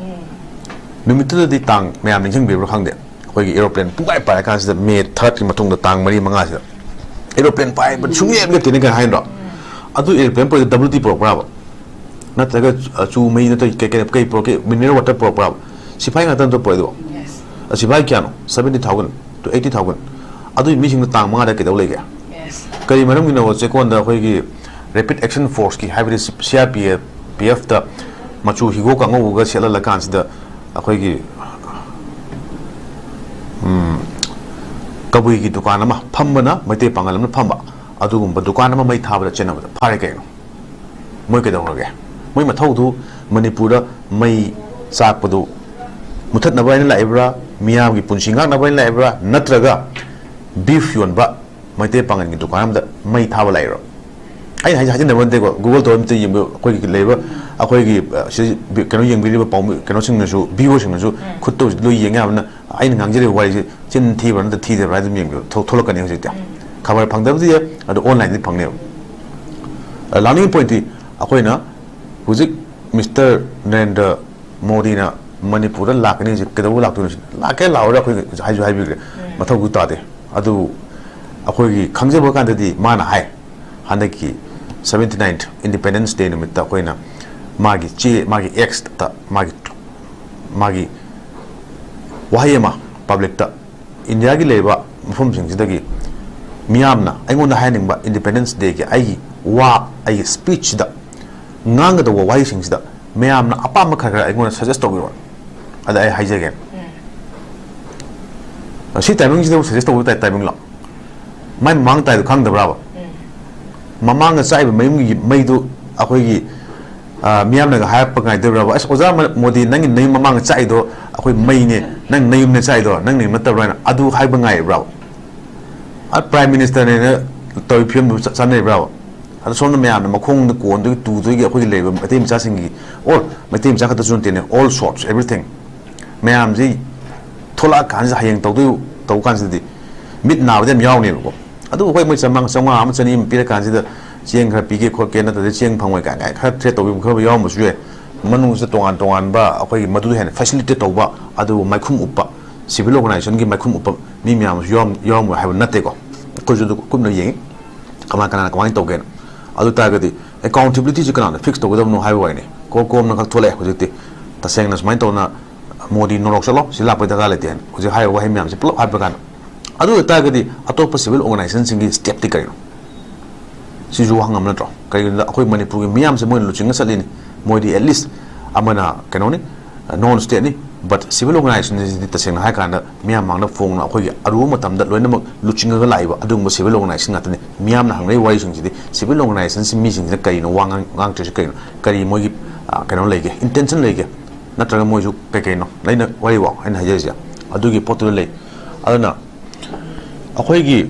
ꯅꯨꯃꯤꯠꯇꯨꯗꯗꯤ ꯇꯥꯡ ꯃꯌꯥꯝ ꯅꯤꯡꯁꯤꯡꯕꯤꯕ꯭ꯔꯥ ꯈꯪꯗꯦ, ꯑꯩꯈꯣꯏꯒꯤ ꯑꯦꯔꯣꯄ꯭ꯂꯦꯟ ꯄꯨꯡꯄꯥꯏ ꯄꯥꯏꯔ ꯀꯥꯟꯁꯤꯗ ꯃꯦ ꯊꯥꯔꯠꯀꯤ ꯃꯇꯨꯡꯗ ꯇꯥꯡ ꯃꯔꯤ ꯃꯉꯥꯁꯤꯗ ꯑꯦꯔꯣꯄ꯭ꯂꯦꯟ ꯄꯥꯏꯕ ꯁꯨꯡꯂꯦꯞ ꯂꯦꯞꯇꯦꯅ ꯀꯩ ꯍꯥꯏꯅꯣ? ꯑꯗꯨ ꯑꯦꯔꯣꯄ꯭ꯂꯦꯟ ꯄꯨꯔꯛꯏꯗꯣ ꯗꯕ꯭ꯂꯤꯌꯨ ꯇꯤ ꯄꯨꯔꯛꯄ꯭ꯔꯥꯕ? ꯅꯠꯇ꯭ꯔꯒ, ꯑ, ꯆꯨ ꯃꯍꯤ ꯅꯠꯇ꯭ꯔꯒ ꯀꯩ, ꯀꯩ, ꯀꯩ ꯄꯨꯔꯛꯀꯦ? Mineral water ꯄꯨꯔꯛꯄ꯭ꯔꯥꯕ? ꯁꯤꯐꯥꯏ ꯉꯥꯛꯇ ꯅꯠꯇ꯭ꯔꯣ ꯄꯨꯔꯛꯏꯗꯣ? ꯑ, ꯁꯤꯐꯥꯏ ꯀꯌꯥꯅꯣ? Seventy thousand to eighty thousand꯫ ꯑꯗꯨꯒꯤ ꯃꯤꯁꯤꯡꯗꯣ ꯇꯥꯡ ꯃꯉꯥꯗ ꯀꯩꯗꯧ ꯂꯩꯒꯦ? ꯀꯔꯤ ꯃꯔꯝꯒꯤꯅꯣ ꯆꯦꯛꯀꯣꯟꯗ ꯑꯩꯈꯣꯏꯒꯤ ꯔꯦꯄꯤꯗ ꯑꯦꯛꯁꯟ ꯐꯣꯔꯁꯀꯤ, ꯍꯥꯏꯕꯗꯤ ꯁꯤ-, ꯁꯤ ꯑꯥꯔ ꯄꯤ ꯑꯦꯐ, ꯄꯤ ꯑꯦꯐꯇ ꯃꯆꯨ ꯍꯤꯒꯣꯛ ꯑꯉꯧꯕꯒ ꯁꯦꯠꯍꯜꯂꯀꯥꯟꯁꯤꯗ ꯑꯩꯈꯣꯏꯒꯤ, ꯎꯝ, ꯀꯕꯨꯏꯒꯤ ꯗꯨꯀꯥꯟ ꯑꯃ ꯐꯝꯕꯅ ꯃꯩꯇꯩ ꯄꯥꯉꯜ ꯑꯃꯅ ꯐꯝꯕ, ꯑꯗꯨꯒꯨꯝꯕ ꯗꯨꯀꯥꯟ ꯑꯃ ꯃꯩ ꯊꯥꯕꯗ ꯆꯦꯟꯅꯕꯗ ꯐꯥꯔꯦ ꯀꯩꯅꯣ? ꯃꯣꯏ ꯀꯩꯗꯧꯔꯒꯦ? ꯃꯣꯏ ꯃꯊꯧꯗꯨ ꯃꯅꯤꯄꯨꯔꯗ ꯃꯩ ꯆꯥꯛꯄꯗꯨ ꯃꯨꯊꯠꯅꯕ ꯍꯥꯏꯅ ꯂꯥꯛꯏꯕ꯭ꯔꯥ? ꯃꯤꯌꯥꯝꯒꯤ ꯄꯨꯟꯁꯤ ꯉꯥꯛꯅꯕ ꯍꯥꯏꯅ ꯂꯥꯛꯏꯕ꯭ꯔꯥ? ꯅꯠꯇ꯭ꯔꯒ ꯕꯤꯐ ꯌꯣꯟꯕ ꯃꯩꯇꯩ ꯄꯥꯉꯜꯒꯤ ꯗꯨꯀꯥꯟ ꯑꯃꯗ ꯃꯩ ꯊꯥꯕ ꯂꯥꯛꯏꯕ꯭ꯔꯣ? ꯑꯩꯅ ꯍꯥꯏꯁꯦ ꯍꯥꯏꯖꯤꯟꯅꯕ ꯅꯠꯇꯦꯀꯣ, Google ꯇꯧꯔ ꯑꯝꯇ ꯌꯦꯡꯕꯤꯌꯨ꯫ ꯑꯩꯈꯣꯏꯒꯤ ꯂꯩꯔꯤꯕ, ꯑꯩꯈꯣꯏꯒꯤ, ꯑ, ꯁꯤ ꯕꯤ-, ꯀꯩꯅꯣ ꯌꯦꯡꯕꯤꯔꯤꯕ ꯄꯥꯎꯃꯤ-, ꯀꯩꯅꯣꯁꯤꯡꯅꯁꯨ, ꯚꯤꯌꯨꯋꯔꯁꯤꯡꯅꯁꯨ ꯈꯨꯠꯇ ꯍꯧꯖꯤꯛ ꯂꯣꯏ ꯌꯦꯡ ꯌꯥꯕꯅꯤꯅ, ꯑꯩꯅ ꯉꯥꯡꯖꯔꯤꯕ ꯋꯥꯔꯤꯁꯦ ꯆꯤꯟ ꯊꯤꯕ꯭ꯔꯥ ꯅꯠꯇ꯭ꯔ ꯊꯤꯗꯕ꯭ꯔꯥ ꯑꯗꯨꯝ ꯌꯦꯡꯕꯤꯌꯨ꯫ ꯊꯣꯛ-, ꯊꯣꯛꯂꯛꯀꯅꯤ ꯍꯧꯖꯤꯛꯇꯤ꯫ ꯈꯕꯔ ꯐꯪꯗꯕꯗꯤ ꯌꯥꯏ, ꯑꯗꯣ ꯑꯣꯟꯂꯥꯏꯟꯗꯤ ꯐꯪꯅꯦꯕ꯫ ꯑ, ꯂꯥꯛꯅꯤꯡꯉꯤ ꯄꯣꯏꯟꯠꯇꯤ ꯑꯩꯈꯣꯏꯅ ꯍꯧꯖꯤꯛ ꯃꯤꯁꯇꯔ ꯅꯔꯦꯟꯗ꯭ꯔ ꯃꯣꯗꯤꯅ ꯃꯅꯤꯄꯨꯔꯗ ꯂꯥꯛꯀꯅꯤ ꯍꯥꯏꯁꯦ ꯀꯩꯗꯧꯕ ꯂꯥꯛꯇꯣꯏꯅꯣ ꯁꯤꯅꯤ꯫ ꯂꯥꯛꯀꯦ ꯂꯥꯛꯑꯣꯏꯔꯥ ꯑꯩꯈꯣꯏ ꯍꯥꯏꯁꯨ ꯍꯥꯏꯕꯤꯈ꯭ꯔꯦ꯫ ꯃꯊꯧꯁꯨ ꯇꯥꯗꯦ꯫ ꯑꯗꯨꯕꯨ ꯑꯩꯈꯣꯏꯒꯤ ꯈꯪꯖꯕ ꯀꯥꯟꯗꯗꯤ ꯃꯥꯅ ꯍꯥꯏ, ꯍꯟꯗꯛꯀꯤ seventy ninth Independence Day ꯅꯨꯃꯤꯠꯇ ꯑꯩꯈꯣꯏꯅ ꯃꯥꯒꯤ ꯆꯦ, ꯃꯥꯒꯤ X ꯇ ꯃꯥꯒꯤ, ꯃꯥꯒꯤ ꯋꯥꯍꯩ ꯑꯃ ꯄꯕ꯭ꯂꯤꯛꯇ, ꯏꯟꯗꯤꯌꯥꯒꯤ ꯂꯩꯔꯤꯕ ꯃꯐꯝꯁꯤꯡꯁꯤꯗꯒꯤ ꯃꯤꯌꯥꯝꯅ ꯑꯩꯉꯣꯟꯗ ꯍꯥꯏꯍꯟꯅꯤꯡꯕ Independence Day ꯒꯤ ꯑꯩꯒꯤ ꯋꯥ, ꯑꯩꯒꯤ ꯁ꯭ꯄꯤꯆꯁꯤꯗ ꯉꯥꯡꯒꯗꯧꯕ ꯋꯥꯍꯩꯁꯤꯡꯁꯤꯗ ꯃꯌꯥꯝꯅ ꯑꯄꯥꯝꯕ ꯈꯔ ꯈꯔ ꯑꯩꯉꯣꯟꯗ suggest ꯇꯧꯕꯤꯔꯣ꯫ ꯑꯗ ꯑꯩ ꯍꯥꯏꯖꯒꯦ꯫ ꯁꯤ timing ꯁꯤꯗ suggest ꯇꯧꯕ timing ꯂꯣ? ꯃꯥꯏ ꯃꯃꯥꯡ ꯇꯥꯏꯗꯣ ꯈꯪꯗꯕ꯭ꯔꯕ? ꯃꯃꯥꯡꯗ ꯆꯥꯛꯏꯕ ꯃꯌꯨꯝꯒꯤ ꯃꯩꯗꯨ ꯑꯩꯈꯣꯏꯒꯤ, ꯑ, ꯃꯤꯌꯥꯝꯅꯒ ꯍꯥꯏꯔꯛꯄ ꯉꯥꯏꯗꯕ꯭ꯔꯕ? "ꯑꯁ, ꯑꯣꯖꯥ ꯃ-, ꯃꯣꯗꯤ, ꯅꯪꯒꯤ ꯅꯌꯨꯝ ꯃꯃꯥꯡꯗ ꯆꯥꯛꯏꯗꯣ ꯑꯩꯈꯣꯏ ꯃꯩꯅꯦ, ꯅꯪ ꯅꯌꯨꯝꯅꯦ ꯆꯥꯛꯏꯗꯣ, ꯅꯪ ꯅꯌꯨꯝ ꯅꯠꯇꯕ꯭ꯔꯥ?" ꯍꯥꯏꯅ ꯑꯗꯨ ꯍꯥꯏꯕ ꯉꯥꯏꯔꯤꯕ꯭ꯔꯕ? ꯑ, Prime Ministerꯅꯦꯅ ꯇꯧꯔꯤ ꯐꯤꯕꯝꯗꯨ ꯆ-, ꯆꯥꯟꯅꯔꯤꯕ꯭ꯔꯕ? ꯑꯗꯣ ꯁꯣꯝꯗ ꯃꯌꯥꯝꯅ ꯃꯈꯣꯡꯗ ꯀꯣꯟꯗꯒꯤ ꯇꯨꯗꯒꯤ ꯑꯩꯈꯣꯏꯒꯤ ꯂꯩꯔꯤꯕ ꯃꯩꯇꯩ ꯃꯆꯥꯁꯤꯡꯒꯤ, or ꯃꯩꯇꯩ ꯃꯆꯥ ꯈꯛꯇꯁꯨ ꯅꯠꯇꯦꯅꯦ, all sorts, everything ꯃꯌꯥꯝꯁꯤ ꯊꯣꯛꯂꯛꯑꯀꯥꯟꯁꯤꯗ, ꯍꯌꯦꯡ ꯇꯧꯗꯣꯏ, ꯇꯧꯕ ꯀꯥꯟꯁꯤꯗꯗꯤ ꯃꯤꯠ ꯅꯥꯕꯗꯤ ꯌꯥꯝ ꯌꯥꯎꯅꯦꯕꯀꯣ꯫ ꯑꯗꯨꯕꯨ ꯍꯣꯏ, ꯃꯣꯏ ꯆꯥꯝꯃꯉꯥ, ꯆꯥꯝꯃꯉꯥ ꯑꯃ, ꯆꯅꯤ ꯑꯃ ꯄꯤꯔꯀꯥꯟꯁꯤꯗ ꯆꯦꯡ ꯈꯔ ꯄꯤꯒꯦ ꯈꯣꯠꯀꯦ, ꯅꯠꯇ꯭ꯔꯗꯤ ꯆꯦꯡ ꯐꯪꯉꯣꯏ ꯀꯥꯏꯅ ꯈꯔ threat ꯇꯧꯕꯤꯕ ꯈꯔ ꯌꯥꯎꯔꯝꯕꯁꯨ ꯌꯥꯏ꯫ ꯃꯅꯨꯡꯁꯤꯗ ꯇꯣꯉꯥꯟ ꯇꯣꯉꯥꯟꯕ ꯑꯩꯈꯣꯏꯒꯤ ꯃꯗꯨ ꯍꯦꯟꯅ facilitate ꯇꯧꯕ, ꯑꯗꯨꯕꯨ ꯃꯥꯏꯈꯨꯝ ꯎꯞꯄ, civil organizationꯒꯤ ꯃꯥꯏꯈꯨꯝ ꯎꯞꯄ ꯃꯤ ꯃꯌꯥꯝ ꯑꯃꯁꯨ ꯌꯥꯎꯔꯝ-, ꯌꯥꯎꯔꯝꯃꯣꯏ ꯍꯥꯏꯕ ꯅꯠꯇꯦꯀꯣ꯫ ꯑꯩꯈꯣꯏꯁꯨ ꯑꯗꯨ ꯀꯨꯞꯅ ꯌꯦꯡꯉꯤ, ꯀꯃꯥꯏ, ꯀꯅꯥꯅ ꯀꯃꯥꯏꯅ ꯇꯧꯒꯦꯅ꯫ ꯑꯗꯨ ꯇꯥꯔꯒꯗꯤ accountabilityꯁꯤ ꯀꯅꯥꯅ fix ꯇꯧꯒꯗꯕꯅꯣ ꯍꯥꯏꯕ ꯋꯥꯔꯤꯅꯤ꯫ ꯀꯣꯝ ꯀꯣꯝꯅ ꯈꯛ ꯊꯣꯛꯂꯛꯑꯦ ꯍꯧꯖꯤꯛꯇꯤ꯫ ꯇꯁꯦꯡꯅ ꯁꯨꯃꯥꯏꯅ ꯇꯧꯅ "ꯃꯣꯗꯤ ꯅꯣꯔꯣꯛ ꯆꯠꯂꯣ, ꯁꯤ ꯂꯥꯛꯄꯩ ꯗꯔꯀꯥꯔ ꯂꯩꯇꯦ" ꯍꯥꯏꯅ ꯍꯧꯖꯤꯛ ꯍꯥꯏꯔꯤꯕ ꯋꯥꯍꯩ ꯃꯌꯥꯝꯁꯦ ꯄꯨꯂꯞ ꯍꯥꯏꯕ ꯀꯥꯟꯗ꯫ ꯑꯗꯨ ꯑꯣꯏꯇꯥꯔꯒꯗꯤ ꯑꯇꯣꯞꯄ civil organizationꯁꯤꯡꯒꯤ stepꯇꯤ ꯀꯔꯤꯅꯣ? ꯁꯤꯁꯨ ꯋꯥꯍꯪ ꯑꯃ ꯅꯠꯇ꯭ꯔꯣ? ꯀꯔꯤꯒꯤꯅꯣꯗ ꯑꯩꯈꯣꯏ ꯃꯅꯤꯄꯨꯔꯒꯤ ꯃꯤꯌꯥꯝꯁꯦ ꯃꯣꯏꯅ ꯂꯨꯆꯤꯡꯉ ꯆꯠꯂꯤꯅꯤ꯫ ꯃꯣꯏꯗꯤ at least ꯑꯃꯅ ꯀꯩꯅꯣꯅꯤ, non stateꯅꯤ, but civil organizationꯁꯤꯗꯤ ꯇꯁꯦꯡꯅ ꯍꯥꯏꯔꯀꯥꯟꯗ ꯃꯤꯌꯥꯝ ꯃꯥꯡꯗ ꯐꯣꯡꯅ ꯑꯩꯈꯣꯏꯒꯤ ꯑꯔꯨꯕ ꯃꯇꯝꯗ ꯂꯣꯏꯅꯃꯛ ꯂꯨꯆꯤꯡꯉꯒ ꯂꯥꯛꯏꯕ ꯑꯗꯨꯒꯨꯝꯕ civil organization ꯉꯥꯛꯇꯅꯤ꯫ ꯃꯤꯌꯥꯝꯅ ꯍꯪꯅꯔꯤꯕ ꯋꯥꯔꯤꯁꯤꯡꯁꯤꯗꯤ civil organizationꯁꯤ ꯃꯤꯁꯤꯡꯁꯤꯅ ꯀꯔꯤꯅꯣ ꯋꯥ ꯉꯥꯡ-, ꯉꯥꯡꯗ꯭ꯔꯤꯁꯤ ꯀꯔꯤꯅꯣ? ꯀꯔꯤ ꯃꯣꯏꯒꯤ, ꯑ, ꯀꯩꯅꯣ ꯂꯩꯒꯦ? Intention ꯂꯩꯒꯦ? ꯅꯠꯇ꯭ꯔꯒ ꯃꯣꯏꯁꯨ ꯀꯩ ꯀꯩꯅꯣ? ꯑꯩꯅ ꯋꯥꯔꯤꯕꯣ ꯑꯩꯅ ꯍꯥꯏꯖꯔꯤꯁꯦ ꯑꯗꯨꯒꯤ ꯄꯣꯠꯇꯨꯗ ꯂꯩ꯫ ꯑꯗꯨꯅ ꯑꯩꯈꯣꯏꯒꯤ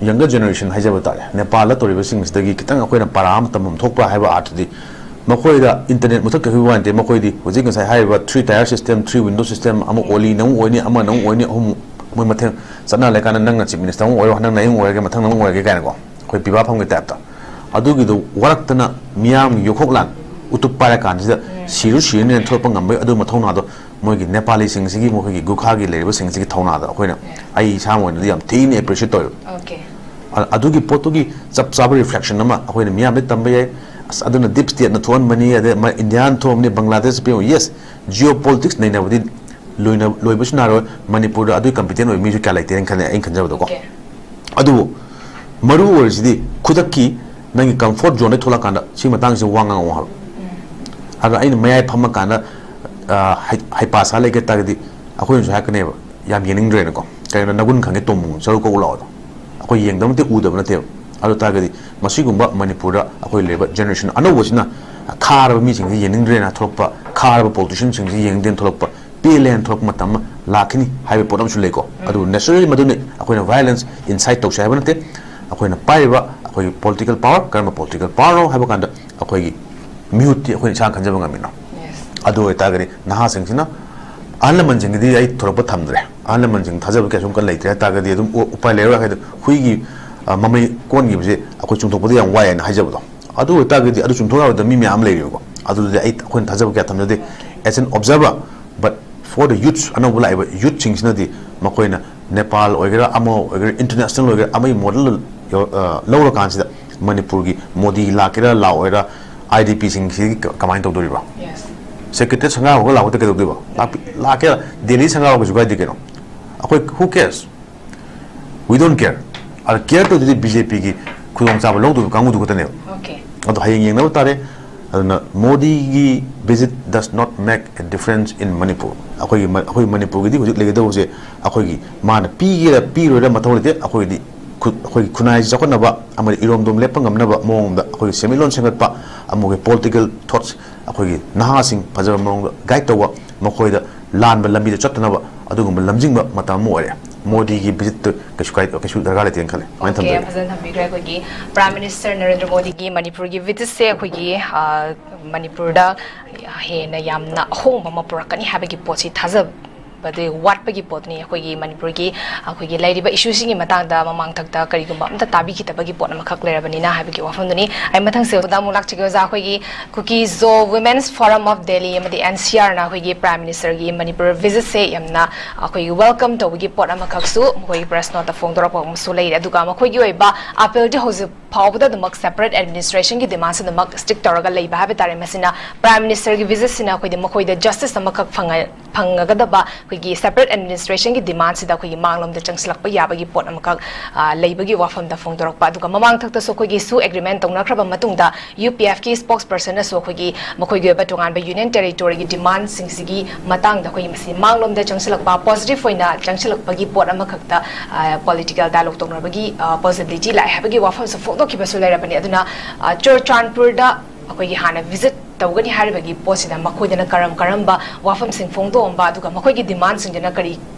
younger generation ꯍꯥꯏꯖꯕ ꯇꯥꯔꯦ, ꯅꯦꯄꯥꯜꯗ ꯇꯧꯔꯤꯕꯁꯤꯡꯁꯤꯗꯒꯤ ꯈꯤꯇꯪ ꯑꯩꯈꯣꯏꯅ ꯄꯔꯥ ꯑꯃ ꯇꯝꯐꯝ ꯊꯣꯛꯄ ꯍꯥꯏꯕ ꯑꯥꯔꯊꯗꯤ ꯃꯈꯣꯏꯗ internet ꯃꯨꯊꯠꯈꯤꯕ ꯋꯥ ꯅꯠꯇꯦ, ꯃꯈꯣꯏꯗꯤ ꯍꯧꯖꯤꯛ ꯉꯁꯥꯏ ꯍꯥꯏꯔꯤꯕ three tier system, three window system, ꯑꯃꯨꯛ ꯑꯣꯂꯤꯅ ꯑꯃꯨꯛ ꯑꯣꯏꯅꯤ, ꯑꯃꯅ ꯑꯃꯨꯛ ꯑꯣꯏꯅꯤ, ꯑꯍꯨꯝ ꯃꯣꯏ ꯃꯊꯦꯜ ꯆꯠꯅ ꯂꯩꯀꯥꯟꯗ ꯅꯪꯅ chief minister ꯑꯃꯨꯛ ꯑꯣꯏꯔꯣ, ꯅꯪꯅ ꯑꯃꯨꯛ ꯑꯣꯏꯔꯒꯦ, ꯃꯊꯪ ꯅꯪ ꯑꯃꯨꯛ ꯑꯣꯏꯔꯒꯦ ꯀꯥꯏꯅꯀꯣ, ꯑꯩꯈꯣꯏ ꯄꯤꯕꯥ ꯐꯝꯒꯤ typeꯇ꯫ ꯑꯗꯨꯒꯤꯗꯣ ꯋꯥꯔꯛꯇꯅ ꯃꯤꯌꯥꯝꯒꯤ ꯌꯣꯛꯈꯣꯛꯂꯥꯟ ꯎꯇꯨꯞ ꯄꯥꯏꯔꯀꯥꯟꯁꯤꯗ ꯁꯤꯔꯨ ꯁꯤꯔꯅꯤꯅ ꯊꯣꯛꯂꯛꯄ ꯉꯝꯕꯒꯤ ꯑꯗꯨ ꯃꯊꯧꯅꯥꯗꯣ ꯃꯣꯏꯒꯤ ꯅꯦꯄꯥꯂꯤꯁꯤꯡꯁꯤꯒꯤ, ꯃꯈꯣꯏꯒꯤ ꯒꯨꯈꯥꯒꯤ ꯂꯩꯔꯤꯕꯁꯤꯡꯁꯤꯒꯤ ꯊꯧꯅꯥꯗ ꯑꯩꯈꯣꯏꯅ, ꯑꯩ ꯏꯁꯥꯃꯛ ꯑꯣꯏꯅꯗꯤ ꯌꯥꯝ ꯊꯤꯅ appreciate ꯇꯧꯋꯦꯕ꯫ ꯑ-, ꯑꯗꯨꯒꯤ ꯄꯣꯠꯇꯨꯒꯤ ꯆꯞ ꯆꯥꯕ reflection ꯑꯃ ꯑꯩꯈꯣꯏꯅ ꯃꯤꯌꯥꯝꯗ ꯇꯝꯕ ꯌꯥꯏ꯫ ꯑꯁ, ꯑꯗꯨꯅ deep stateꯅ ꯊꯣꯛꯍꯟꯕꯅꯤ, ꯑꯗꯩ ꯃ-, Indiaꯅ ꯊꯣꯛꯍꯟꯕꯅꯤ, Bangladesh ꯄꯤꯌꯨ, yes, geopolitics ꯅꯩꯅꯕꯗꯤ ꯂꯣꯏꯅ-, ꯂꯣꯏꯕꯁꯨ ꯅꯥꯏꯔꯣꯏ꯫ ꯃꯅꯤꯄꯨꯔꯗ ꯑꯗꯨꯒꯤ competent ꯑꯣꯏꯕ ꯃꯤꯁꯨ ꯀꯌꯥ ꯂꯩꯇꯦꯅ ꯈꯜꯂꯦ, ꯑꯩꯅ ꯈꯟꯖꯕꯗꯀꯣ꯫ ꯑꯗꯨꯕꯨ ꯃꯔꯨ ꯑꯣꯏꯔꯤꯁꯤꯗꯤ ꯈꯨꯗꯛꯀꯤ ꯅꯪꯒꯤ comfort zoneꯗꯩ ꯊꯣꯛꯂꯛꯀꯥꯟꯗ ꯁꯤ ꯃꯇꯥꯡꯁꯤ ꯋꯥ ꯉꯥꯡꯉꯛꯑꯣ ꯍꯥꯏꯕ꯫ ꯑꯗꯣ ꯑꯩꯅ ꯃꯌꯥꯏ ꯐꯝꯃꯀꯥꯟꯗ, ꯑ, ꯍꯩ-, ꯍꯩꯄꯥ ꯁꯥ ꯂꯩꯒꯦ ꯇꯥꯔꯒꯗꯤ ꯑꯩꯈꯣꯏꯅꯁꯨ ꯍꯥꯏꯔꯛꯀꯅꯦꯕ, "ꯌꯥꯝ ꯌꯦꯡꯅꯤꯡꯗ꯭ꯔꯦꯅꯀꯣ, ꯀꯩꯅꯣ ꯅꯒꯨꯟ ꯈꯪꯉꯦ ꯇꯣꯝꯃꯨ ꯆꯔꯨ ꯀꯧ ꯂꯥꯛꯑꯣꯗꯣ?" ꯑꯩꯈꯣꯏ ꯌꯦꯡꯗꯕ ꯅꯠꯇꯦ, ꯎꯗꯕ ꯅꯠꯇꯦꯕ꯫ ꯑꯗꯨ ꯇꯥꯔꯒꯗꯤ ꯃꯁꯤꯒꯨꯝꯕ ꯃꯅꯤꯄꯨꯔꯗ ꯑꯩꯈꯣꯏ ꯂꯩꯔꯤꯕ generation ꯑꯅꯧꯕꯁꯤꯅ ꯈꯥꯔꯕ ꯃꯤꯁꯤꯡꯁꯤ ꯌꯦꯡꯅꯤꯡꯗ꯭ꯔꯦꯅ ꯊꯣꯛꯂꯛꯄ, ꯈꯥꯔꯕ politicianꯁꯤꯡꯁꯤ ꯌꯦꯡꯅꯤꯡꯗꯦꯅ ꯊꯣꯛꯂꯛꯄ, ꯄꯦꯜꯂꯦꯅ ꯊꯣꯛꯂꯛꯄ ꯃꯇꯝ ꯑꯃ ꯂꯥꯛꯈꯤꯅꯤ ꯍꯥꯏꯕ ꯄꯣꯠ ꯑꯃꯁꯨ ꯂꯩꯀꯣ꯫ ꯑꯗꯨꯕꯨ naturally ꯃꯗꯨꯅ ꯑꯩꯈꯣꯏꯅ violence incite ꯇꯧꯁꯦ ꯍꯥꯏꯕ ꯅꯠꯇꯦ꯫ ꯑꯩꯈꯣꯏꯅ ꯄꯥꯏꯔꯤꯕ ꯑꯩꯈꯣꯏꯒꯤ political power ꯀꯔꯝꯕ political powerꯅꯣ ꯍꯥꯏꯕ ꯀꯥꯟꯗ ꯑꯩꯈꯣꯏꯒꯤ ꯃꯤꯍꯨꯠꯇꯤ ꯑꯩꯈꯣꯏꯅ ꯏꯁꯥꯅ ꯈꯟꯖꯕ ꯉꯝꯃꯤꯅꯣ꯫ ꯑꯗꯨ ꯑꯣꯏꯇꯥꯔꯒꯗꯤ ꯅꯍꯥꯁꯤꯡꯁꯤꯅ, ꯑꯍꯜ ꯂꯃꯟꯁꯤꯡꯒꯤꯗꯤ ꯑꯩ ꯊꯣꯏꯗꯣꯛꯄ ꯊꯝꯗ꯭ꯔꯦ, ꯑꯍꯜ ꯂꯃꯟꯁꯤꯡ ꯊꯥꯖꯕ ꯀꯌꯥ ꯁꯨꯝ ꯀꯟꯅ ꯂꯩꯇ꯭ꯔꯦ ꯍꯥꯏ ꯇꯥꯔꯒꯗꯤ ꯑꯗꯨꯝ ꯎ-, ꯎꯄꯥꯏ ꯂꯩꯔꯣꯏ ꯍꯥꯏꯗꯤ ꯍꯨꯏꯒꯤ, ꯑ, ꯃꯃꯩ ꯀꯣꯟꯈꯤꯕꯁꯦ ꯑꯩꯈꯣꯏ ꯆꯨꯝꯊꯣꯛꯄꯗ ꯌꯥꯝ ꯋꯥꯏ ꯍꯥꯏꯅ ꯍꯥꯏꯖꯕꯗꯣ꯫ ꯑꯗꯨ ꯑꯣꯏꯇꯥꯔꯒꯗꯤ ꯑꯗꯨ ꯆꯨꯝꯊꯣꯛ ꯌꯥꯔꯣꯏꯗꯕ ꯃꯤ ꯃꯌꯥꯝ ꯑꯃ ꯂꯩꯔꯤꯕꯀꯣ꯫ ꯑꯗꯨꯗꯤ ꯑꯩ, ꯑꯩꯈꯣꯏꯅ ꯊꯥꯖꯕ ꯀꯌꯥ ꯊꯝꯖꯗꯦ꯫ As an observer, but for the youths, ꯑꯅꯧꯕ ꯂꯥꯛꯏꯕ youthꯁꯤꯡꯁꯤꯅꯗꯤ ꯃꯈꯣꯏꯅ ꯅꯦꯄꯥꯜ ꯑꯣꯏꯒꯦꯔꯥ, ꯑꯃ ꯑꯣꯏꯒꯦꯔꯥ, international ꯑꯣꯏꯒꯦꯔꯥ, ꯑꯃꯒꯤ model ꯂꯧꯔꯀꯥꯟꯁꯤꯗ ꯃꯅꯤꯄꯨꯔꯒꯤ ꯃꯣꯗꯤ ꯂꯥꯛꯀꯦꯔꯥ ꯂꯥꯛꯑꯣꯏꯔꯥ, IDPꯁꯤꯡꯁꯤꯗꯤ ꯀ-, ꯀꯃꯥꯏꯅ ꯇꯧꯗꯣꯔꯤꯕ? Secretary ꯁꯪꯒꯥꯕꯒ ꯂꯥꯛꯄꯗ ꯀꯩꯗꯧꯗꯣꯏꯕ? ꯂꯥꯛꯄꯤ-, ꯂꯥꯛꯀꯦꯔꯥ, ꯗꯦꯜꯂꯤ ꯁꯪꯒꯥꯕ ꯀꯩꯁꯨ ꯀꯥꯏꯗꯦ ꯀꯩꯅꯣ꯫ ꯑꯩꯈꯣꯏ, who cares? We don't care. ꯑꯗ care ꯇꯧꯗꯣꯏꯗꯤ BJPꯒꯤ ꯈꯨꯗꯣꯡꯆꯥꯕ ꯂꯧꯗꯣꯏꯕ ꯀꯥꯡꯕꯨꯗꯨ ꯈꯛꯇꯅꯦꯕ꯫ ꯑꯗꯣ ꯍꯌꯦꯡ ꯌꯦꯡꯅꯕ ꯇꯥꯔꯦ꯫ ꯑꯗꯨꯅ ꯃꯣꯗꯤꯒꯤ visit does not make a difference in Manipur. ꯑꯩꯈꯣꯏꯒꯤ ꯃ-, ꯑꯩꯈꯣꯏ ꯃꯅꯤꯄꯨꯔꯒꯤꯗꯤ ꯍꯧꯖꯤꯛ ꯂꯩꯒꯗꯧꯕꯁꯦ ꯑꯩꯈꯣꯏꯒꯤ ꯃꯥꯅ ꯄꯤꯒꯦꯔꯥ ꯄꯤꯔꯣꯏꯔꯥ ꯃꯊꯧ ꯂꯩꯇꯦ꯫ ꯑꯩꯈꯣꯏꯒꯤꯗꯤ ꯈꯨ-, ꯑꯩꯈꯣꯏꯒꯤ ꯈꯨꯟꯅꯥꯏꯁꯤ ꯆꯥꯎꯈꯠꯅꯕ ꯑꯃꯗꯤ ꯏꯔꯣꯝꯗꯣꯝ ꯂꯦꯞꯄ ꯉꯝꯅꯕ ꯃꯑꯣꯡꯗ ꯑꯩꯈꯣꯏꯒꯤ ꯁꯦꯟꯃꯤꯠꯂꯣꯟ ꯁꯦꯝꯒꯠꯄ, ꯑꯃꯒꯤ political thoughts, ꯑꯩꯈꯣꯏꯒꯤ ꯅꯍꯥꯁꯤꯡ ꯐꯖꯕ ꯃꯑꯣꯡꯗ guide ꯇꯧꯕ, ꯃꯈꯣꯏꯗ ꯂꯥꯟꯕ ꯂꯝꯕꯤꯗ ꯆꯠꯇꯅꯕ ꯑꯗꯨꯒꯨꯝꯕ ꯂꯝꯖꯤꯡꯕ ꯃꯇꯝ ꯑꯃ ꯑꯣꯏꯔꯦ꯫ ꯃꯣꯗꯤꯒꯤ visitꯇꯨ ꯀꯩꯁꯨ ꯀꯥꯏ-, ꯀꯩꯁꯨ ꯗꯔꯀꯥꯔ ꯂꯩꯇꯦꯅ ꯈꯜꯂꯦ꯫ ꯀꯃꯥꯏꯅ ꯊꯝꯖꯒꯦ? ꯐꯖꯅ ꯊꯝꯕꯤꯈ꯭ꯔꯦ꯫ ꯑꯩꯈꯣꯏꯒꯤ Prime Minister ꯅꯔꯦꯟꯗ꯭ꯔ ꯃꯣꯗꯤꯒꯤ ꯃꯅꯤꯄꯨꯔꯒꯤ visitꯁꯦ ꯑꯩꯈꯣꯏꯒꯤ, ꯑ, ꯃꯅꯤꯄꯨꯔꯗ ꯍꯦꯟꯅ ꯌꯥꯝꯅ ꯑꯍꯣꯡꯕ ꯑꯃ ꯄꯨꯔꯛꯀꯅꯤ ꯍꯥꯏꯕꯒꯤ ꯄꯣꯠꯁꯤ ꯊꯥꯖꯕꯗꯤ ꯋꯥꯠꯄꯒꯤ ꯄꯣꯠꯅꯤ꯫ ꯑꯩꯈꯣꯏꯒꯤ ꯃꯅꯤꯄꯨꯔꯒꯤ ꯑꯩꯈꯣꯏꯒꯤ ꯂꯩꯔꯤꯕ issueꯁꯤꯡꯒꯤ ꯃꯇꯥꯡꯗ ꯃꯃꯥꯡꯊꯛꯇ ꯀꯔꯤꯒꯨꯝꯕ ꯑꯝꯇ ꯇꯥꯕꯤꯈꯤꯗꯕꯒꯤ ꯄꯣꯠ ꯑꯃꯈꯛ ꯂꯩꯔꯕꯅꯤꯅ ꯍꯥꯏꯕꯒꯤ ꯋꯥꯐꯝꯗꯨꯅꯤ꯫ ꯑꯩ ꯃꯊꯪꯁꯦ ꯑꯣꯖꯥꯗ ꯑꯃꯨꯛ ꯂꯥꯛꯆꯒꯦ꯫ ꯑꯣꯖꯥ, ꯑꯩꯈꯣꯏꯒꯤ Kuki-Zo Women's Forum of Delhi ꯑꯃꯗꯤ NCRꯅ ꯑꯩꯈꯣꯏꯒꯤ Prime Ministerꯒꯤ ꯃꯅꯤꯄꯨꯔ visitꯁꯦ ꯌꯥꯝꯅ ꯑꯩꯈꯣꯏꯒꯤ welcome ꯇꯧꯕꯒꯤ ꯄꯣꯠ ꯑꯃꯈꯛꯁꯨ ꯃꯈꯣꯏꯒꯤ press noteꯇ ꯐꯣꯡꯗꯣꯔꯛꯄ ꯑꯃꯁꯨ ꯂꯩꯔꯦ꯫ ꯑꯗꯨꯒ ꯃꯈꯣꯏꯒꯤ ꯑꯣꯏꯕ appealꯗꯤ ꯍꯧꯖꯤꯛ ꯐꯥꯎꯕꯗ ꯑꯗꯨꯃꯛ separate administrationꯒꯤ demandꯁꯤꯗꯃꯛ stick ꯇꯧꯔꯒ ꯂꯩꯕ ꯍꯥꯏꯕ ꯇꯥꯔꯦ꯫ ꯃꯁꯤꯅ Prime Ministerꯒꯤ visitꯁꯤꯅ ꯑꯩꯈꯣꯏꯗꯤ ꯃꯈꯣꯏꯗ justice ꯑꯃꯈꯛ ꯐꯪꯉ-, ꯐꯪꯉꯒꯗꯕ ꯑꯩꯈꯣꯏꯒꯤ separate administrationꯒꯤ demandꯁꯤꯗ ꯑꯩꯈꯣꯏꯒꯤ ꯃꯥꯡꯂꯣꯝꯗ ꯆꯪꯁꯤꯜꯂꯛꯄ ꯌꯥꯕꯒꯤ ꯄꯣꯠ ꯑꯃꯈꯛ, ꯑ, ꯂꯩꯕꯒꯤ ꯋꯥꯐꯝꯗ ꯐꯣꯡꯗꯣꯔꯛꯄ꯫ ꯑꯗꯨꯒ ꯃꯃꯥꯡ ꯊꯛꯇꯁꯨ ꯑꯩꯈꯣꯏꯒꯤ SoO agreement ꯇꯧꯅꯈ꯭ꯔꯕ ꯃꯇꯨꯡꯗ UPFꯀꯤ spokespersonꯅꯁꯨ ꯑꯩꯈꯣꯏꯒꯤ ꯃꯈꯣꯏꯒꯤ ꯑꯣꯏꯕ ꯇꯣꯉꯥꯟꯕ union territoryꯒꯤ demandꯁꯤꯡꯁꯤꯒꯤ ꯃꯇꯥꯡꯗ ꯑꯩꯈꯣꯏꯒꯤ ꯃꯁꯤ ꯃꯥꯡꯂꯣꯝꯗ ꯆꯪꯁꯤꯜꯂꯛꯄ, positive ꯑꯣꯏꯅ ꯆꯪꯁꯤꯜꯂꯛꯄꯒꯤ ꯄꯣꯠ ꯑꯃꯈꯛꯇ, ꯑ, political dialogue ꯇꯧꯅꯕꯒꯤ, ꯑ, possibility ꯂꯥꯛꯑꯦ ꯍꯥꯏꯕꯒꯤ ꯋꯥꯐꯝꯁꯨ ꯐꯣꯡꯗꯣꯛꯈꯤꯕꯁꯨ ꯂꯩꯔꯕꯅꯤ꯫ ꯑꯗꯨꯅ, ꯑ, ꯆꯨꯔꯆꯥꯟꯄꯨꯔꯗ ꯑꯩꯈꯣꯏꯒꯤ ꯍꯥꯟꯅ visit ꯇꯧꯒꯅꯤ ꯍꯥꯏꯔꯤꯕꯒꯤ ꯄꯣꯠꯁꯤꯗ ꯃꯈꯣꯏꯗꯅ ꯀꯔꯝ ꯀꯔꯝꯕ ꯋꯥꯐꯝꯁꯤꯡ ꯐꯣꯡꯗꯣꯛꯑꯝꯕ, ꯑꯗꯨꯒ ꯃꯈꯣꯏꯒꯤ demandꯁꯤꯡꯗꯨꯅ ꯀꯔꯤ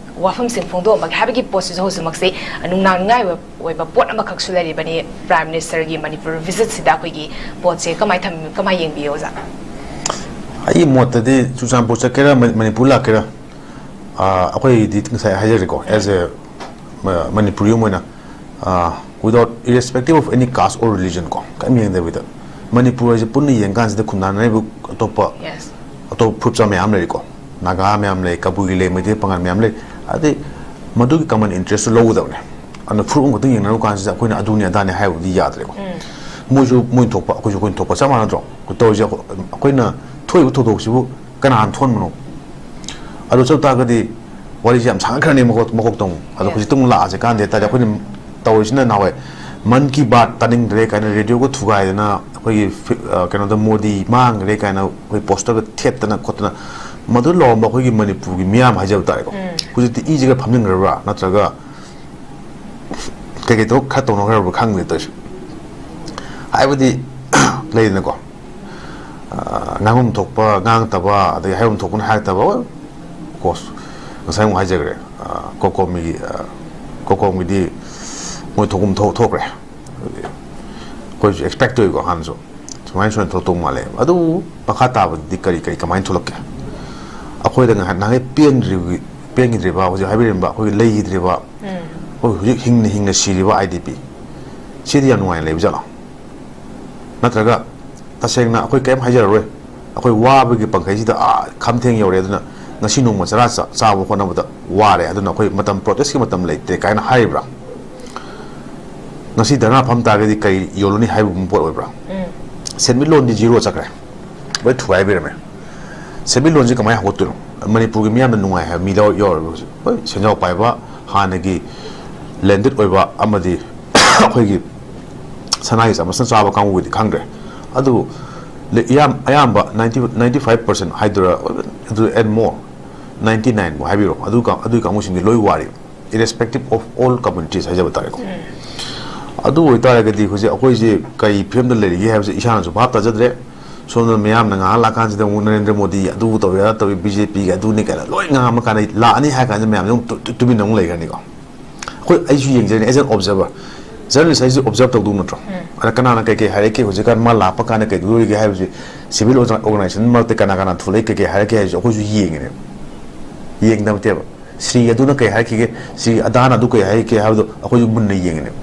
ꯋꯥꯐꯝꯁꯤꯡ ꯐꯣꯡꯗꯣꯛꯑꯝꯕꯒꯦ ꯍꯥꯏꯕꯒꯤ ꯄꯣꯠꯁꯤꯁꯨ ꯍꯧꯖꯤꯛꯃꯛꯁꯦ ꯅꯨꯡꯅꯥꯡꯅꯤꯡꯉꯥꯏ ꯑꯣꯏꯕ ꯄꯣꯠ ꯑꯃꯈꯛꯁꯨ ꯂꯩꯔꯤꯕꯅꯤ꯫ Prime Ministerꯒꯤ ꯃꯅꯤꯄꯨꯔ visitꯁꯤꯗ ꯑꯩꯈꯣꯏꯒꯤ ꯄꯣꯠꯁꯦ ꯀꯃꯥꯏ ꯊꯝ-, ꯀꯃꯥꯏ ꯌꯦꯡꯕꯤꯌꯦ, ꯑꯣꯖꯥ? ꯑꯩꯒꯤ ꯃꯣꯠꯇꯗꯤ ꯆꯨꯔꯆꯥꯟꯄꯨꯔ ꯆꯠꯀꯦꯔꯥ, ꯃ-, ꯃꯅꯤꯄꯨꯔ ꯂꯥꯛꯀꯦꯔꯥ, ꯑꯥ, ꯑꯩꯈꯣꯏꯗꯤ ꯉꯁꯥꯏ ꯍꯥꯏꯖꯔꯦꯀꯣ, as a ꯃ-, ꯃꯅꯤꯄꯨꯔꯤ ꯑꯃ ꯑꯣꯏꯅ, ꯑꯥ, without, irrespective of any caste or religion ꯀꯣ, ꯀꯔꯤꯝ ꯌꯦꯡꯗꯕꯤꯗ, ꯃꯅꯤꯄꯨꯔ ꯍꯥꯏꯁꯦ ꯄꯨꯟꯅ ꯌꯦꯡꯀꯥꯟꯁꯤꯗ ꯈꯨꯟꯗꯥꯅꯔꯤꯕ ꯑꯇꯣꯞꯄ, Yes. ꯑꯇꯣꯞꯄ ꯐꯨꯔꯨꯞ ꯆꯥ ꯃꯌꯥꯝ ꯂꯩꯔꯤꯀꯣ, ꯅꯥꯒꯥ ꯃꯌꯥꯝ ꯂꯩ, ꯀꯕꯨꯏ ꯂꯩ, ꯃꯩꯇꯩ ꯄꯥꯉꯜ ꯃꯌꯥꯝ ꯂꯩ꯫ ꯑꯗꯩ ꯃꯗꯨꯒꯤ common interestꯇꯨ ꯂꯧꯒꯗꯕꯅꯦ꯫ ꯑꯗꯨꯅ ꯐꯨꯔꯨꯞ ꯑꯃꯈꯛꯇꯪ ꯌꯦꯡꯅꯔꯨ ꯀꯥꯟꯁꯤꯗ ꯑꯩꯈꯣꯏꯅ ꯑꯗꯨꯅꯤ ꯑꯗꯥꯅꯤ ꯍꯥꯏꯕꯗꯤ ꯌꯥꯗ꯭ꯔꯦꯀꯣ꯫ ꯎꯝ꯫ ꯃꯣꯏꯁꯨ ꯃꯣꯏꯅ ꯊꯣꯛꯄ, ꯑꯩꯈꯣꯏꯁꯨ ꯑꯩꯈꯣꯏꯅ ꯊꯣꯛꯄ, ꯆꯞ ꯃꯥꯟꯅꯗ꯭ꯔꯣ? ꯑꯩꯈꯣꯏ ꯇꯧꯔꯤꯁꯦ, ꯑꯩꯈꯣꯏꯅ ꯊꯣꯛꯏꯕ ꯊꯧꯗꯣꯛꯁꯤꯕꯨ ꯀꯅꯥꯅ ꯊꯣꯛꯍꯟꯕꯅꯣ? ꯑꯗꯨ ꯆꯠ ꯇꯥꯔꯒꯗꯤ ꯋꯥꯔꯤꯁꯦ ꯌꯥꯝ ꯁꯥꯡꯈ꯭ꯔꯅꯤ ꯃꯀꯣꯛ-, ꯃꯀꯣꯛꯇꯪ꯫ ꯑꯗꯣ Yes. ꯍꯧꯖꯤꯛꯇꯪ ꯂꯥꯛꯑꯁꯦ ꯀꯥꯟꯗꯦ ꯍꯥꯏꯇꯥꯔꯗꯤ, ꯑꯩꯈꯣꯏꯅ ꯇꯧꯔꯤꯁꯤꯅ ꯅꯍꯥꯟꯋꯥꯏ ꯃꯟ ꯀꯤ ꯕꯥꯠ ꯇꯥꯅꯤꯡꯗ꯭ꯔꯦ ꯀꯥꯏꯅ ꯔꯦꯗꯤꯑꯣꯒ ꯊꯨꯒꯥꯏꯗꯅ, ꯑꯩꯈꯣꯏꯒꯤ ꯐꯤ-, ꯑ, ꯀꯩꯅꯣꯗ ꯃꯣꯗꯤ ꯃꯥꯡꯈ꯭ꯔꯦ ꯀꯥꯏꯅ ꯑꯩꯈꯣꯏ ꯄꯣꯁꯇꯔꯒ ꯊꯦꯠꯇꯅ ꯈꯣꯠꯇꯅ ꯃꯗꯨ ꯂꯥꯎꯔꯝꯕ ꯑꯩꯈꯣꯏꯒꯤ ꯃꯅꯤꯄꯨꯔꯒꯤ ꯃꯤꯌꯥꯝ ꯍꯥꯏꯖꯕ ꯇꯥꯔꯦꯀꯣ꯫ ꯎꯝ꯫ ꯍꯧꯖꯤꯛꯇꯤ ꯏꯁꯤꯒ ꯐꯝꯖꯤꯟꯈ꯭ꯔꯕ꯭ꯔꯥ, ꯅꯠꯇ꯭ꯔꯒ ꯀꯩꯀꯩ ꯊꯕꯛ ꯈꯔ ꯇꯧꯅꯈ꯭ꯔꯕ ꯈꯪꯗꯦ ꯇꯧꯔꯤꯁꯦ꯫ ꯍꯥꯏꯕꯗꯤ, ꯂꯩꯗꯅꯀꯣ, ꯑ, ꯉꯥꯡꯐꯝ ꯊꯣꯛꯄ ꯉꯥꯡꯗꯕ, ꯑꯗꯒꯤ ꯍꯥꯏꯐꯝ ꯊꯣꯛꯄꯅ ꯍꯥꯏꯔꯛꯇꯕ, of course, ꯉꯁꯥꯏ ꯑꯃꯨꯛ ꯍꯥꯏꯖꯈ꯭ꯔꯦ, ꯑ, ꯀꯣꯀꯣꯃꯤꯒꯤ, ꯑ, ꯀꯣꯀꯣꯃꯤꯗꯤ ꯃꯣꯏ ꯊꯣꯛꯐꯝ ꯊꯣꯛ-, ꯊꯣꯛꯈ꯭ꯔꯦ꯫ ꯑꯩꯈꯣꯏꯁꯨ expect ꯇꯧꯏꯀꯣ ꯍꯥꯟꯅꯁꯨ꯫ ꯁꯨꯃꯥꯏꯅ ꯁꯨꯃꯥꯏꯅ ꯊꯣꯛꯂꯛꯇꯧ ꯃꯥꯜꯂꯦ꯫ ꯑꯗꯨ ꯃꯈꯥ ꯇꯥꯕꯗꯗꯤ ꯀꯔꯤ ꯀꯔꯤ ꯀꯃꯥꯏꯅ ꯊꯣꯛꯂꯛꯀꯦ? ꯑꯩꯈꯣꯏꯗ ꯉꯥꯏꯍꯥꯛ ꯅꯍꯥꯟꯒꯩ ꯄꯦꯟꯗ꯭ꯔꯤꯕꯒꯤ-, ꯄꯦꯟꯈꯤꯗ꯭ꯔꯤꯕ, ꯍꯧꯖꯤꯛ ꯍꯥꯏꯕꯤꯔꯝꯕ ꯑꯩꯈꯣꯏꯒꯤ ꯂꯩꯈꯤꯗ꯭ꯔꯤꯕ, ꯎꯝ꯫ ꯑꯩꯈꯣꯏ ꯍꯧꯖꯤꯛ ꯍꯤꯡꯅ ꯍꯤꯡꯅ ꯁꯤꯔꯤꯕ IDP, ꯁꯤꯗꯤ ꯌꯥꯝ ꯅꯨꯡꯉꯥꯏꯅ ꯂꯩꯕ ꯖꯥꯠꯂꯣ? ꯅꯠꯇ꯭ꯔꯒ ꯇꯁꯦꯡꯅ ꯑꯩꯈꯣꯏ ꯀꯔꯤꯝ ꯍꯥꯏꯖꯔꯔꯣꯏ, ꯑꯩꯈꯣꯏ ꯋꯥꯕꯒꯤ ꯄꯪꯈꯩꯁꯤꯗ ꯑꯥ ꯈꯝꯊꯦꯡ ꯌꯧꯔꯦ, ꯑꯗꯨꯅ ꯉꯁꯤ ꯅꯣꯡꯃ ꯆꯔꯥ ꯆꯥ-, ꯆꯥꯕ ꯍꯣꯠꯅꯕꯗ ꯋꯥꯔꯦ, ꯑꯗꯨꯅ ꯑꯩꯈꯣꯏ ꯃꯇꯝ, protestꯀꯤ ꯃꯇꯝ ꯂꯩꯇ꯭ꯔꯦ ꯀꯥꯏꯅ ꯍꯥꯏꯔꯤꯕ꯭ꯔꯥ? ꯉꯁꯤ ꯙꯔꯅꯥ ꯐꯝ ꯇꯥꯔꯒꯗꯤ ꯀꯔꯤ ꯌꯣꯜꯂꯨꯅꯤ ꯍꯥꯏꯕꯒꯨꯝꯕ ꯄꯣꯠ ꯑꯣꯏꯕ꯭ꯔꯥ? ꯎꯝ꯫ ꯁꯦꯟꯃꯤꯠꯂꯣꯟꯗꯤ zero ꯆꯠꯈ꯭ꯔꯦ, ꯂꯣꯏ ꯊꯨꯒꯥꯏꯕꯤꯔꯝꯃꯦ꯫ ꯁꯦꯟꯃꯤꯠꯂꯣꯟꯁꯤ ꯀꯃꯥꯏꯅ ꯍꯧꯒꯠꯇꯣꯏꯅꯣ? ꯃꯅꯤꯄꯨꯔꯒꯤ ꯃꯤꯌꯥꯝꯅ ꯅꯨꯡꯉꯥꯏ ꯍꯥꯏꯕ ꯃꯤ ꯂꯧ-, ꯌꯥꯎꯔꯣꯏꯕ ꯍꯧꯖꯤꯛ꯫ ꯍꯣꯏ, ꯁꯦꯟꯖꯥꯎ ꯄꯥꯏꯕ, ꯍꯥꯟꯅꯒꯤ ꯂꯦꯟꯗꯦꯠ ꯑꯣꯏꯕ ꯑꯃꯗꯤ ꯑꯩꯈꯣꯏꯒꯤ ꯁꯅꯥꯒꯤ ꯆꯥꯃꯁꯅ ꯆꯥꯕ ꯀꯥꯡꯕꯨꯒꯤꯗꯤ ꯈꯪꯗ꯭ꯔꯦ꯫ ꯑꯗꯨꯕꯨ ꯂꯦ-, ꯌꯥꯝ, ꯑꯌꯥꯝꯕ ninety, ninety five percent ꯍꯥꯏꯗꯣꯏꯔꯥ, ꯑꯗꯨ and more, ninety nine ꯕꯨ ꯍꯥꯏꯕꯤꯔꯣ, ꯑꯗꯨ ꯀꯥ-, ꯑꯗꯨꯒꯤ ꯀꯥꯡꯕꯨꯁꯤꯡꯗꯤ ꯂꯣꯏ ꯋꯥꯔꯤ, irrespective of all communities ꯍꯥꯏꯖꯕ ꯇꯥꯔꯦꯀꯣ꯫ ꯑꯗꯨ ꯑꯣꯏꯇꯥꯔꯒꯗꯤ ꯍꯧꯖꯤꯛ ꯑꯩꯈꯣꯏꯁꯦ ꯀꯔꯤ ꯐꯤꯕꯝꯗ ꯂꯩꯔꯤꯒꯦ ꯍꯥꯏꯕꯁꯦ ꯏꯁꯥꯅꯁꯨ ꯚꯥꯞ ꯇꯥꯖꯗ꯭ꯔꯦ꯫ ꯁꯣꯝꯗ ꯃꯤꯌꯥꯝꯅ ꯉꯥꯏꯍꯥꯛ ꯂꯥꯛꯀꯥꯟꯁꯤꯗ ꯑꯃꯨꯛ ꯅꯔꯦꯟꯗ꯭ꯔ ꯃꯣꯗꯤ ꯑꯗꯨ ꯇꯧꯋꯦ, ꯑꯗꯥ ꯇꯧꯋꯦ, BJP ꯒꯤ ꯑꯗꯨꯅꯤ ꯀꯥꯏꯅ ꯂꯣꯏ ꯉꯥꯡꯉꯝꯃ ꯀꯥꯟꯗ, ꯂꯥꯛꯑꯅꯤ ꯍꯥꯏ ꯀꯥꯟꯗ ꯃꯌꯥꯝꯁꯦ ꯑꯃꯨꯛ ꯇꯨ-, ꯇꯨ-, ꯇꯨꯃꯤꯟꯅ ꯑꯃꯨꯛ ꯂꯩꯈ꯭ꯔꯅꯤꯀꯣ꯫ ꯑꯩꯈꯣꯏ, ꯑꯩꯁꯨ ꯌꯦꯡꯖꯔꯤꯅꯤ, as an observer, journalist ꯍꯥꯏꯁꯦ observe ꯇꯧꯗꯧ ꯅꯠꯇ꯭ꯔꯣ? ꯑꯗ ꯀꯅꯥꯅ ꯀꯩ ꯀꯩ ꯍꯥꯏꯔꯛꯀꯦ, ꯍꯧꯖꯤꯛꯀꯥꯟ ꯃꯥ ꯂꯥꯛꯄ ꯀꯥꯟꯗ ꯀꯩꯗꯧꯗꯣꯔꯤꯒꯦ ꯍꯥꯏꯕꯁꯤ, civil organization ꯃꯔꯛꯇ ꯀꯅꯥ ꯀꯅꯥ ꯊꯣꯛꯂꯛꯏ, ꯀꯩ ꯀꯩ ꯍꯥꯏꯔꯛꯀꯦ ꯍꯥꯏꯕꯁꯤ ꯑꯩꯈꯣꯏꯁꯨ ꯌꯦꯡꯉꯤꯅꯦꯕ꯫ ꯌꯦꯡꯗꯕ ꯅꯠꯇꯦꯕ꯫ ꯁ꯭ꯔꯤ ꯑꯗꯨꯅ ꯀꯩ ꯍꯥꯏꯔꯛꯈꯤꯒꯦ, ꯁ꯭ꯔꯤ ꯑꯗꯥꯅ ꯑꯗꯨ ꯀꯩ ꯍꯥꯏꯔꯛꯈꯤꯒꯦ ꯍꯥꯏꯕꯗꯣ ꯑꯩꯈꯣꯏꯁꯨ ꯃꯨꯟꯅ ꯌꯦꯡꯉꯤꯅꯦꯕ꯫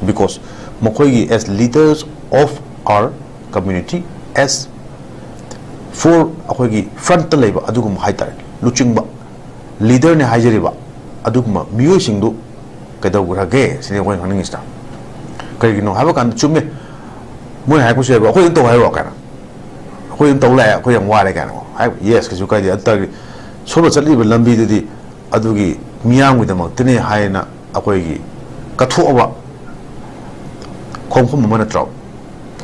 Because ꯃꯈꯣꯏꯒꯤ, as leaders of our community, as for ꯑꯩꯈꯣꯏꯒꯤ front ꯇ ꯂꯩꯕ ꯑꯗꯨꯒꯨꯝꯕ ꯍꯥꯏꯇꯥꯔꯦ, ꯂꯨꯆꯤꯡꯕ, leader ꯅꯦ ꯍꯥꯏꯖꯔꯤꯕ ꯑꯗꯨꯒꯨꯝꯕ ꯃꯤꯑꯣꯏꯁꯤꯡꯗꯨ ꯀꯩꯗꯧꯈ꯭ꯔꯒꯦ ꯁꯤꯅꯤ ꯑꯩꯈꯣꯏꯅ ꯈꯪꯅꯤꯡꯉꯤꯁꯤꯅ꯫ ꯀꯔꯤꯒꯤꯅꯣ ꯍꯥꯏꯕ ꯀꯥꯟꯗ, ꯆꯨꯝꯃꯦ, ꯃꯣꯏꯅ ꯍꯥꯏꯔꯛꯄꯁꯨ ꯌꯥꯏꯀꯣ, "ꯑꯩꯈꯣꯏ ꯑꯗꯨꯝ ꯇꯧ ꯍꯥꯏꯔꯣ" ꯀꯥꯏꯅ, "ꯑꯩꯈꯣꯏ ꯑꯗꯨꯝ ꯇꯧ ꯂꯥꯛꯑꯦ, ꯑꯩꯈꯣꯏ ꯌꯥꯝ ꯋꯥꯔꯦ" ꯀꯥꯏꯅꯀꯣ꯫ ꯍꯥꯏ, yes, ꯀꯩꯁꯨ ꯀꯥꯏꯗꯦ꯫ ꯑꯗꯨ ꯇꯥꯔꯗꯤ ꯁꯣꯝꯗ ꯆꯠꯂꯤꯕ ꯂꯝꯕꯤꯗꯨꯗꯤ ꯑꯗꯨꯒꯤ ꯃꯤꯌꯥꯝꯒꯤꯗꯃꯛꯇꯅꯦ ꯍꯥꯏꯅ ꯑꯩꯈꯣꯏꯒꯤ ꯀꯠꯊꯣꯛꯑꯕ ꯈꯣꯡꯐꯝ ꯑꯃ ꯅꯠꯇ꯭ꯔꯣ?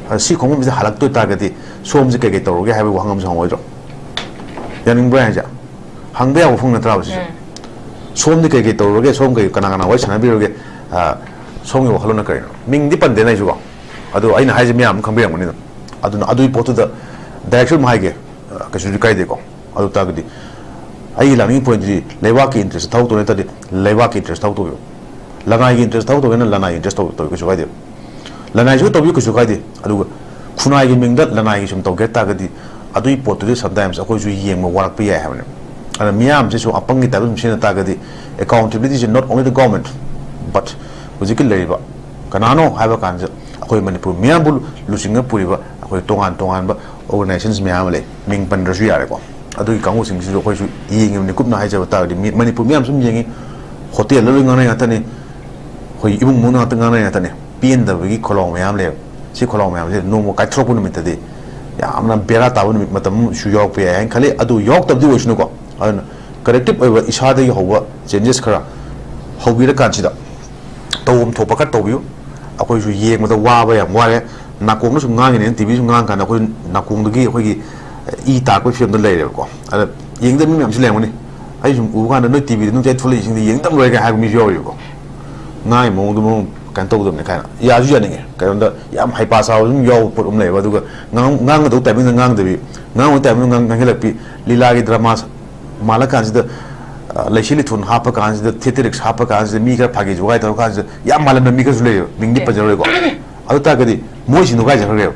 ꯑꯗ ꯁꯤ ꯈꯣꯡꯐꯝꯁꯤꯗ ꯍꯜꯂꯛꯇꯣꯏ ꯇꯥꯔꯒꯗꯤ ꯁꯣꯝꯁꯦ ꯀꯩꯀꯩ ꯇꯧꯔꯒꯦ ꯍꯥꯏꯕꯒꯤ ꯋꯥꯍꯪ ꯑꯃꯁꯨ ꯍꯪꯉꯣꯏꯗ꯭ꯔꯣ? ꯌꯥꯅꯤꯡꯕ꯭ꯔꯥ ꯍꯥꯏꯁꯦ? ꯍꯪꯕ ꯌꯥꯕ ꯋꯥꯐꯝ ꯅꯠꯇ꯭ꯔꯥꯕ ꯁꯤꯁꯦ? ꯎꯝ꯫ ꯁꯣꯝꯗꯤ ꯀꯩꯀꯩ ꯇꯧꯔꯨꯔꯒꯦ? ꯁꯣꯝ ꯀꯩ, ꯀꯅꯥ ꯀꯅꯥ ꯋꯥꯔꯤ ꯁꯥꯟꯅꯕꯤꯔꯨꯔꯒꯦ? ꯑ, ꯁꯣꯝꯒꯤ ꯋꯥꯈꯜꯂꯣꯟꯅ ꯀꯔꯤꯅꯣ? ꯃꯤꯡꯗꯤ ꯄꯟꯗꯦꯅ ꯑꯩꯁꯨꯀꯣ꯫ ꯑꯗꯣ ꯑꯩꯅ ꯍꯥꯏꯁꯦ ꯃꯌꯥꯝ ꯑꯃ ꯈꯪꯕꯤꯔꯝꯒꯅꯤꯗ꯫ ꯑꯗꯨꯅ ꯑꯗꯨꯒꯤ ꯄꯣꯠꯇꯨꯗ direction ꯑꯃ ꯍꯥꯏꯒꯦ, ꯑ, ꯀꯩꯁꯨꯗꯤ ꯀꯥꯏꯗꯦꯀꯣ꯫ ꯑꯗꯨ ꯇꯥꯔꯒꯗꯤ ꯑꯩꯒꯤ ꯂꯥꯛꯅꯤꯡꯉꯤ point ꯗꯤ ꯂꯩꯕꯥꯛꯀꯤ interest ꯊꯕꯛ ꯇꯧꯕ ꯅꯠꯇ꯭ꯔꯗꯤ ꯂꯩꯕꯥꯛꯀꯤ interest ꯊꯕꯛ ꯇꯧꯕꯤꯌꯨ꯫ ꯂꯅꯥꯏꯒꯤ interest ꯊꯕꯛ ꯇꯧꯒꯦꯅ ꯂꯅꯥꯏꯒꯤ interest ꯇꯧ-, ꯇꯧꯕꯤꯌꯨ, ꯀꯩꯁꯨ ꯀꯥꯏꯗꯦ꯫ ꯂꯅꯥꯏꯁꯨ ꯇꯧꯕꯤꯌꯨ, ꯀꯩꯁꯨ ꯀꯥꯏꯗꯦ꯫ ꯑꯗꯨꯒ ꯈꯨꯟꯅꯥꯏꯒꯤ ꯃꯤꯡꯗ ꯂꯅꯥꯏꯒꯤ ꯁꯨꯝ ꯇꯧꯒꯦ ꯍꯥꯏ ꯇꯥꯔꯒꯗꯤ ꯑꯗꯨꯒꯤ ꯄꯣꯠꯇꯨꯗꯤ sometimes ꯑꯩꯈꯣꯏꯁꯨ ꯌꯦꯡꯕ ꯋꯥꯔꯛꯄ ꯌꯥꯏ ꯍꯥꯏꯕꯅꯦ꯫ ꯑꯗꯨꯅ ꯃꯤꯌꯥꯝꯁꯦ ꯁꯨꯝ ꯑꯄꯪꯒꯤ type ꯁꯨꯝ ꯁꯤꯖꯤꯟꯅ ꯇꯥꯔꯒꯗꯤ accountability say not only the government but ꯍꯧꯖꯤꯛꯀꯤ ꯂꯩꯔꯤꯕ ꯀꯅꯥꯅꯣ ꯍꯥꯏꯕ ꯀꯥꯟꯗ ꯑꯩꯈꯣꯏ ꯃꯅꯤꯄꯨꯔ ꯃꯤꯌꯥꯝꯕꯨ ꯂꯨꯆꯤꯡꯉ ꯄꯨꯔꯤꯕ ꯑꯩꯈꯣꯏ ꯇꯣꯉꯥꯟ ꯇꯣꯉꯥꯟꯕ organisations ꯃꯌꯥꯝ ꯑꯃ ꯂꯩ, ꯃꯤꯡ ꯄꯟꯗ꯭ꯔꯁꯨ ꯌꯥꯔꯦꯀꯣ꯫ ꯑꯗꯨꯒꯤ ꯀꯥꯡꯕꯨꯁꯤꯡꯁꯤꯁꯨ ꯑꯩꯈꯣꯏꯁꯨ ꯌꯦꯡꯉꯤꯕꯅꯤ ꯀꯨꯞꯅ ꯍꯥꯏꯖꯕ ꯇꯥꯔꯒꯗꯤ꯫ ꯃꯤ-, ꯃꯅꯤꯄꯨꯔ ꯃꯤꯌꯥꯝ ꯁꯨꯝ ꯌꯦꯡꯉꯤ, ꯍꯣꯇꯦꯜꯗ ꯂꯣꯏ ꯉꯥꯡꯅꯩ ꯉꯥꯛꯇꯅꯤ, ꯑꯩꯈꯣꯏ ꯏꯃꯨꯡ ꯃꯅꯨꯡ ꯉꯥꯛꯇ ꯉꯥꯡꯅꯩ ꯉꯥꯛꯇꯅꯤ꯫ ꯄꯦꯟꯗꯕꯒꯤ ꯈꯣꯜꯂꯥꯎ ꯃꯌꯥꯝ ꯂꯩꯌꯦꯕ꯫ ꯁꯤ ꯈꯣꯜꯂꯥꯎ ꯃꯌꯥꯝꯁꯦ ꯅꯣꯡꯃ ꯀꯥꯏꯊꯣꯔꯛꯄ ꯅꯨꯃꯤꯠꯇꯗꯤ ꯌꯥꯝꯅ ꯕꯦꯔꯥ ꯇꯥꯕ ꯅꯨꯃꯤꯠ ꯃꯇꯝ ꯑꯃꯁꯨ ꯌꯥꯎꯔꯛꯄ ꯌꯥꯏ ꯍꯥꯏꯅ ꯈꯜꯂꯤ꯫ ꯑꯗꯨ ꯌꯥꯎꯔꯛꯇꯕꯗꯤ ꯑꯣꯏꯁꯅꯨꯀꯣ꯫ ꯑꯗꯨꯅ ꯀꯔꯦꯛꯇꯤꯞ ꯑꯣꯏꯕ ꯏꯁꯥꯗꯒꯤ ꯍꯧꯕ ꯆꯦꯟꯖꯦꯁ ꯈꯔ ꯍꯧꯕꯤꯔꯀꯥꯟꯁꯤꯗ ꯇꯧꯐꯝ ꯊꯣꯛꯄ ꯈꯔ ꯇꯧꯕꯤꯌꯨ꯫ ꯑꯩꯈꯣꯏꯁꯨ ꯌꯦꯡꯕꯗ ꯋꯥꯕ ꯌꯥꯝ ꯋꯥꯔꯦ꯫ ꯅꯥꯀꯣꯡꯗꯁꯨ ꯉꯥꯡꯉꯤꯅꯦ, ꯇꯤꯚꯤꯁꯨ ꯉꯥꯡꯉꯀꯥꯟꯗ ꯑꯩꯈꯣꯏ ꯅꯥꯀꯣꯡꯗꯒꯤ ꯑꯩꯈꯣꯏꯒꯤ ꯏ ꯇꯥꯔꯛꯄꯒꯤ ꯐꯤꯕꯝꯗ ꯂꯩꯔꯦꯕꯀꯣ꯫ ꯑꯗ ꯌꯦꯡꯗꯕ ꯃꯤ ꯃꯌꯥꯝꯁꯨ ꯂꯩꯔꯝꯒꯅꯤ꯫ ꯑꯩ ꯁꯨꯝ ꯎꯕ ꯀꯥꯟꯗ ꯅꯣꯏ ꯇꯤꯚꯤꯗ ꯅꯨꯡꯇꯤ ꯊꯣꯛꯂꯛꯏꯁꯤꯡꯗꯤ ꯌꯦꯡꯗꯕ ꯂꯣꯏꯔꯦ ꯀꯥꯏ ꯍꯥꯏꯕ ꯃꯤꯁꯨ ꯌꯥꯎꯔꯤꯕꯀꯣ꯫ ꯉꯥꯡꯉꯤ ꯃꯑꯣꯡꯗꯨ ꯃꯑꯣꯡ ꯀꯩꯅꯣ ꯇꯧꯗꯕꯅꯤ ꯀꯥꯏꯅ ꯌꯥꯁꯨ ꯌꯥꯅꯤꯡꯉꯦ꯫ ꯀꯩꯅꯣꯗ ꯌꯥꯝ ꯍꯩꯄꯥ ꯁꯥꯕ ꯑꯗꯨꯝ ꯌꯥꯎꯕ ꯄꯣꯠ ꯑꯃ ꯂꯩꯌꯦꯕ꯫ ꯑꯗꯨꯒ ꯉꯥꯡ-, ꯉꯥꯡꯒꯗꯧꯕ ꯇꯥꯏꯃꯤꯡꯗ ꯉꯥꯡꯗꯕꯤ, ꯉꯥꯡꯒꯗꯧꯕ ꯇꯥꯏꯃꯤꯡꯗ ꯉꯥꯡ-, ꯉꯥꯡꯁꯤꯜꯂꯛꯄꯤ, ꯂꯤꯂꯥꯒꯤ ꯗ꯭ꯔꯃꯥ ꯃꯥꯜꯂꯀꯥꯟꯁꯤꯗ, ꯑ, ꯂꯩꯁꯤ ꯂꯩꯊꯣꯟ ꯍꯥꯞꯄ ꯀꯥꯟꯁꯤꯗ, ꯊꯦꯇꯔꯤꯛꯁ ꯍꯥꯞꯄ ꯀꯥꯟꯁꯤꯗ, ꯃꯤ ꯈꯔ ꯐꯥꯒꯤ ꯖꯨꯒꯥꯏ ꯇꯧꯔ ꯀꯥꯟꯁꯤꯗ ꯌꯥꯝ ꯃꯥꯜꯍꯟꯕ ꯃꯤ ꯈꯔꯁꯨ ꯂꯩꯌꯦꯕ, ꯃꯤꯡꯗꯤ ꯄꯟꯖꯔꯣꯏꯀꯣ꯫ ꯑꯗꯨ ꯇꯥꯔꯒꯗꯤ ꯃꯣꯏꯁꯤꯡꯗꯣ ꯀꯥꯏ ꯆꯠꯈ꯭ꯔꯒꯦꯕ?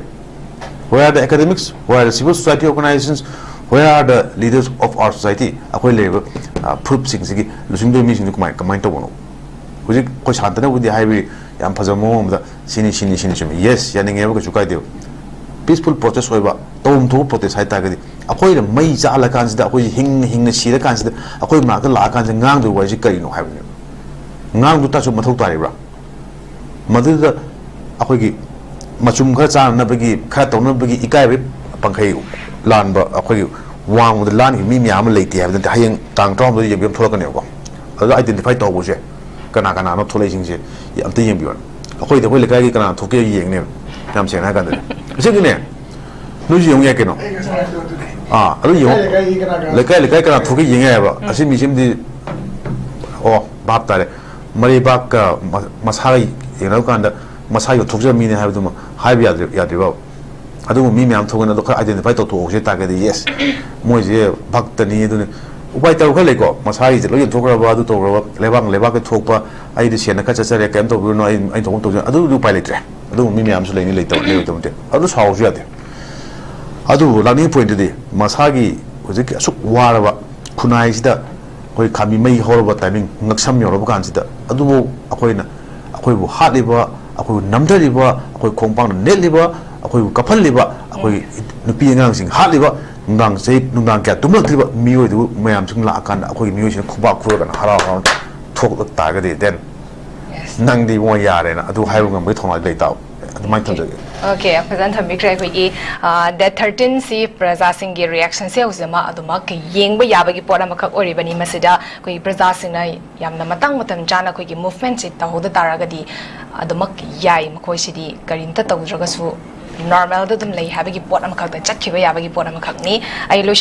Where are the academics? Where are the civil society organizations? Where are the leaders of our society? ꯑꯩꯈꯣꯏ ꯂꯩꯔꯤꯕ, ꯑ, ꯐꯨꯔꯨꯞꯁꯤꯡꯁꯤꯒꯤ ꯂꯨꯆꯤꯡꯗꯣꯏ ꯃꯤꯁꯤꯡꯗꯨ ꯀꯃꯥꯏ-, ꯀꯃꯥꯏꯅ ꯇꯧꯕꯅꯣ? ꯍꯧꯖꯤꯛ ꯑꯩꯈꯣꯏ ꯁꯥꯟꯇꯅꯕꯨꯗꯤ ꯍꯥꯏꯕꯤ, ꯌꯥꯝ ꯐꯖꯕ ꯃꯑꯣꯡ ꯑꯃꯗ ꯁꯤꯅꯤ, ꯁꯤꯅꯤ, ꯁꯤꯅꯤ ꯆꯨꯝꯃꯤ꯫ Yes, ꯌꯥꯅꯤꯡꯉꯦꯕ, ꯀꯩꯁꯨ ꯀꯥꯏꯗꯦꯕ꯫ Peaceful protest ꯑꯣꯏꯕ, ꯇꯧꯐꯝ ꯊꯣꯛꯄ protest ꯍꯥꯏ ꯇꯥꯔꯒꯗꯤ, ꯑꯩꯈꯣꯏꯅ ꯃꯩ ꯆꯥꯛꯍꯜꯂꯀꯥꯟꯁꯤꯗ, ꯑꯩꯈꯣꯏꯁꯦ ꯍꯤꯡꯅ ꯍꯤꯡꯅ ꯁꯤꯔꯀꯥꯟꯁꯤꯗ, ꯑꯩꯈꯣꯏ ꯃꯅꯥꯛꯇ ꯂꯥꯛꯑꯀꯥꯟꯁꯤꯗ ꯉꯥꯡꯗꯣꯏ ꯋꯥꯔꯤꯁꯤ ꯀꯔꯤꯅꯣ ꯍꯥꯏꯕꯅꯦꯕ꯫ ꯉꯥꯡꯗꯨ ꯇꯥꯁꯨ ꯃꯊꯧ ꯇꯥꯔꯤꯕ꯭ꯔꯥ? ꯃꯗꯨꯗ ꯑꯩꯈꯣꯏꯒꯤ ꯃꯆꯨꯝ ꯈꯔ ꯆꯥꯅꯅꯕꯒꯤ, ꯈꯔ ꯇꯧꯅꯕꯒꯤ ꯏꯀꯥꯏꯕꯒꯤ ꯄꯪꯈꯩ ꯂꯥꯟꯕ, ꯑꯩꯈꯣꯏꯒꯤ ꯋꯥꯡꯃꯗ ꯂꯥꯟꯈꯤꯕ ꯃꯤ ꯃꯌꯥꯝ ꯑꯃ ꯂꯩꯇꯦ ꯍꯥꯏꯕ ꯅꯠꯇꯦ꯫ ꯍꯌꯦꯡ ꯇꯥꯡ ꯇꯔꯥꯍꯨꯝꯗꯣꯏꯗ ꯌꯦꯡꯕꯤꯌꯨ, ꯊꯣꯛꯂꯛꯀꯅꯦꯕꯀꯣ꯫ ꯑꯗꯨꯗ identify ꯇꯧꯍꯧꯕꯁꯦ, ꯀꯅꯥ ꯀꯅꯥꯅꯣ ꯊꯣꯛꯂꯛꯏꯁꯤꯡꯁꯦ, ꯑꯝꯇ ꯌꯦꯡꯕꯤꯌꯣ꯫ ꯑꯩꯈꯣꯏꯗꯤ ꯑꯩꯈꯣꯏ ꯂꯩꯀꯥꯏꯒꯤ ꯀꯅꯥ ꯊꯣꯛꯀꯦ ꯌꯦꯡꯅꯦꯕ, ꯌꯥꯝ ꯁꯦꯡꯅ ꯍꯥꯏ ꯀꯥꯟꯗꯗꯤ꯫ ꯑꯁꯤꯒꯤꯅꯦ, ꯅꯣꯏꯁꯨ ꯌꯦꯡꯉꯨ ꯌꯥꯏ ꯀꯩꯅꯣ꯫ ꯑꯩ ꯉꯁꯥꯏ ꯍꯥꯏꯕꯗꯣ ꯑꯗꯨꯅꯦ꯫ ꯑꯥ, ꯑꯗꯨ ꯌꯦꯡꯉꯨ꯫ ꯂꯩꯀꯥꯏ ꯂꯩꯀꯥꯏꯒꯤ ꯀꯅꯥ ꯀꯅꯥ? ꯂꯩꯀꯥꯏ ꯂꯩꯀꯥꯏ ꯀꯅꯥ ꯊꯣꯛꯀꯦ ꯌꯦꯡ ꯌꯥꯏꯕ꯫ ꯎꯝ꯫ ꯑꯁꯤ ꯃꯤꯁꯤꯃꯗꯤ, ꯑꯣ, ꯚꯥꯞ ꯇꯥꯔꯦ꯫ ꯃꯔꯩꯕꯥꯛꯀ ꯃ-, ꯃꯁꯥꯒ ꯌꯦꯡꯅꯕ ꯀꯥꯟꯗ ꯃꯁꯥ ꯌꯣꯟꯊꯣꯛꯆꯕ ꯃꯤꯅꯤ ꯍꯥꯏꯕꯗꯨꯃ ꯍꯥꯏꯕ ꯌꯥꯗ꯭ꯔꯤ-, ꯌꯥꯗ꯭ꯔꯤꯕ? ꯑꯗꯨꯒꯨꯝꯕ ꯃꯤ ꯃꯌꯥꯝ ꯊꯣꯛꯑꯦꯅ ꯑꯗꯣ ꯈꯔ identify ꯇꯧꯊꯣꯛꯍꯧꯁꯦ ꯇꯥꯔꯒꯗꯤ, yes, ꯃꯣꯏꯁꯦ ꯚꯛꯇꯅꯤ꯫ ꯑꯗꯨꯅꯤ ꯎꯄꯥꯏ ꯇꯧ ꯈꯔ ꯂꯩꯀꯣ, ꯃꯁꯥꯒꯤꯁꯦ ꯂꯣꯏ ꯌꯣꯟꯊꯣꯛꯈ꯭ꯔꯕ, ꯑꯗꯨ ꯇꯧꯈ꯭ꯔꯕ, ꯂꯩꯕꯥꯛ ꯂꯩꯕꯥꯛꯀꯤ ꯊꯣꯛꯄ, ꯑꯩꯗꯤ ꯁꯦꯟꯅ ꯈꯔ ꯆꯠꯆꯔꯦ, ꯀꯩꯝ ꯇꯧꯕꯤꯔꯨꯅꯨ, ꯑꯩ, ꯑꯩ ꯊꯣꯛꯄ ꯇꯧꯖꯔꯦ, ꯑꯗꯨꯗꯤ ꯎꯄꯥꯏ ꯂꯩꯇ꯭ꯔꯦ꯫ ꯑꯗꯨꯒꯨꯝꯕ ꯃꯤ ꯃꯌꯥꯝꯁꯨ ꯂꯩꯅꯤ, ꯂꯩꯇꯕ, ꯂꯩꯔꯣꯏꯗꯕ ꯅꯠꯇꯦ꯫ ꯑꯗꯨ ꯁꯥꯎꯔꯁꯨ ꯌꯥꯗꯦ꯫ ꯑꯗꯨꯕꯨ ꯂꯥꯛꯅꯤꯡꯉꯤ point ꯇꯨꯗꯤ, ꯃꯁꯥꯒꯤ ꯍꯧꯖꯤꯛꯀꯤ ꯑꯁꯨꯛ ꯋꯥꯔꯕ ꯈꯨꯟꯅꯥꯏꯁꯤꯗ, ꯑꯩꯈꯣꯏ ꯈꯥꯝꯕꯤ ꯃꯩ ꯍꯧꯔꯕ timing, ꯉꯛꯁꯝ ꯌꯧꯔꯕ ꯀꯥꯟꯁꯤꯗ, ꯑꯗꯨꯕꯨ ꯑꯩꯈꯣꯏꯅ, ꯑꯩꯈꯣꯏꯕꯨ ꯍꯥꯠꯂꯤꯕ, ꯑꯩꯈꯣꯏꯕꯨ ꯅꯝꯊꯔꯤꯕ, ꯑꯩꯈꯣꯏ ꯈꯣꯡꯄꯥꯛꯅ ꯅꯦꯠꯂꯤꯕ, ꯑꯩꯈꯣꯏꯕꯨ ꯀꯞꯍꯜꯂꯤꯕ, ꯑꯩꯈꯣꯏ ꯅꯨꯄꯤ ꯑꯉꯥꯡꯁꯤꯡ ꯍꯥꯠꯂꯤꯕ, ꯅꯨꯡꯗꯥꯡ ꯆꯍꯤ, ꯅꯨꯡꯗꯥꯡ ꯀꯌꯥ ꯇꯨꯝꯂꯛꯇ꯭ꯔꯤꯕ ꯃꯤꯑꯣꯏꯗꯨ ꯃꯌꯥꯝꯁꯤꯡ ꯂꯥꯛꯑꯀꯥꯟꯗ, ꯑꯩꯈꯣꯏꯒꯤ ꯃꯤꯑꯣꯏꯁꯤꯡꯅ ꯈꯨꯕꯥꯛ ꯈꯨꯔꯒꯅ ꯍꯔꯥꯎ ꯍꯔꯥꯎꯅ ꯊꯣꯛꯂꯛ ꯇꯥꯔꯒꯗꯤ, then ꯅꯪꯗꯤ ꯏꯕꯨꯡꯉꯣ ꯌꯥꯔꯦꯅ ꯑꯗꯨ ꯍꯥꯏꯕ ꯉꯝꯕꯒꯤ ꯊꯧꯅꯥꯗꯤ ꯂꯩ ꯇꯥꯕ꯫ ꯑꯗꯨꯃꯥꯏꯅ ꯊꯝꯖꯒꯦ꯫ ꯑꯣꯀꯦ, ꯌꯥꯝ ꯐꯖꯅ ꯊꯝꯕꯤꯈ꯭ꯔꯦ꯫ ꯑꯩꯈꯣꯏꯒꯤ ꯗꯦꯠ ꯊꯥꯔꯇꯤꯟꯁꯤ ꯄ꯭ꯔꯖꯥꯁꯤꯡꯒꯤ ꯔꯤꯌꯦꯛꯁꯟꯁꯦ ꯍꯧꯖꯤꯛ ꯑꯃ ꯑꯗꯨꯃꯛ ꯌꯦꯡꯕ ꯌꯥꯕꯒꯤ ꯄꯣꯠ ꯑꯃꯈꯛ ꯑꯣꯏꯔꯤꯕꯅꯤ꯫ ꯃꯁꯤꯗ ꯑꯩꯈꯣꯏꯒꯤ ꯄ꯭ꯔꯖꯥꯁꯤꯡꯅ ꯌꯥꯝꯅ ꯃꯇꯥꯡ ꯃꯇꯝ ꯆꯥꯅ ꯑꯩꯈꯣꯏꯒꯤ ꯃꯨꯚꯃꯦꯟꯁꯤ ꯇꯧꯍꯧꯗ ꯇꯥꯔꯒꯗꯤ ꯑꯗꯨꯃꯛ ꯌꯥꯏ꯫ ꯃꯈꯣꯏꯁꯤꯗꯤ ꯀꯔꯤꯝꯇ ꯇꯧꯗ꯭ꯔꯒꯁꯨ ꯅꯣꯔꯃꯦꯜꯗ ꯑꯗꯨꯝ ꯂꯩ ꯍꯥꯏꯕꯒꯤ ꯄꯣꯠ ꯑꯃꯈꯛꯇ ꯆꯠꯈꯤꯕ ꯌꯥꯕꯒꯤ ꯄꯣꯠ ꯑꯃꯈꯛꯅꯤ꯫ ꯑꯩ ꯂꯣꯏꯁꯤꯟ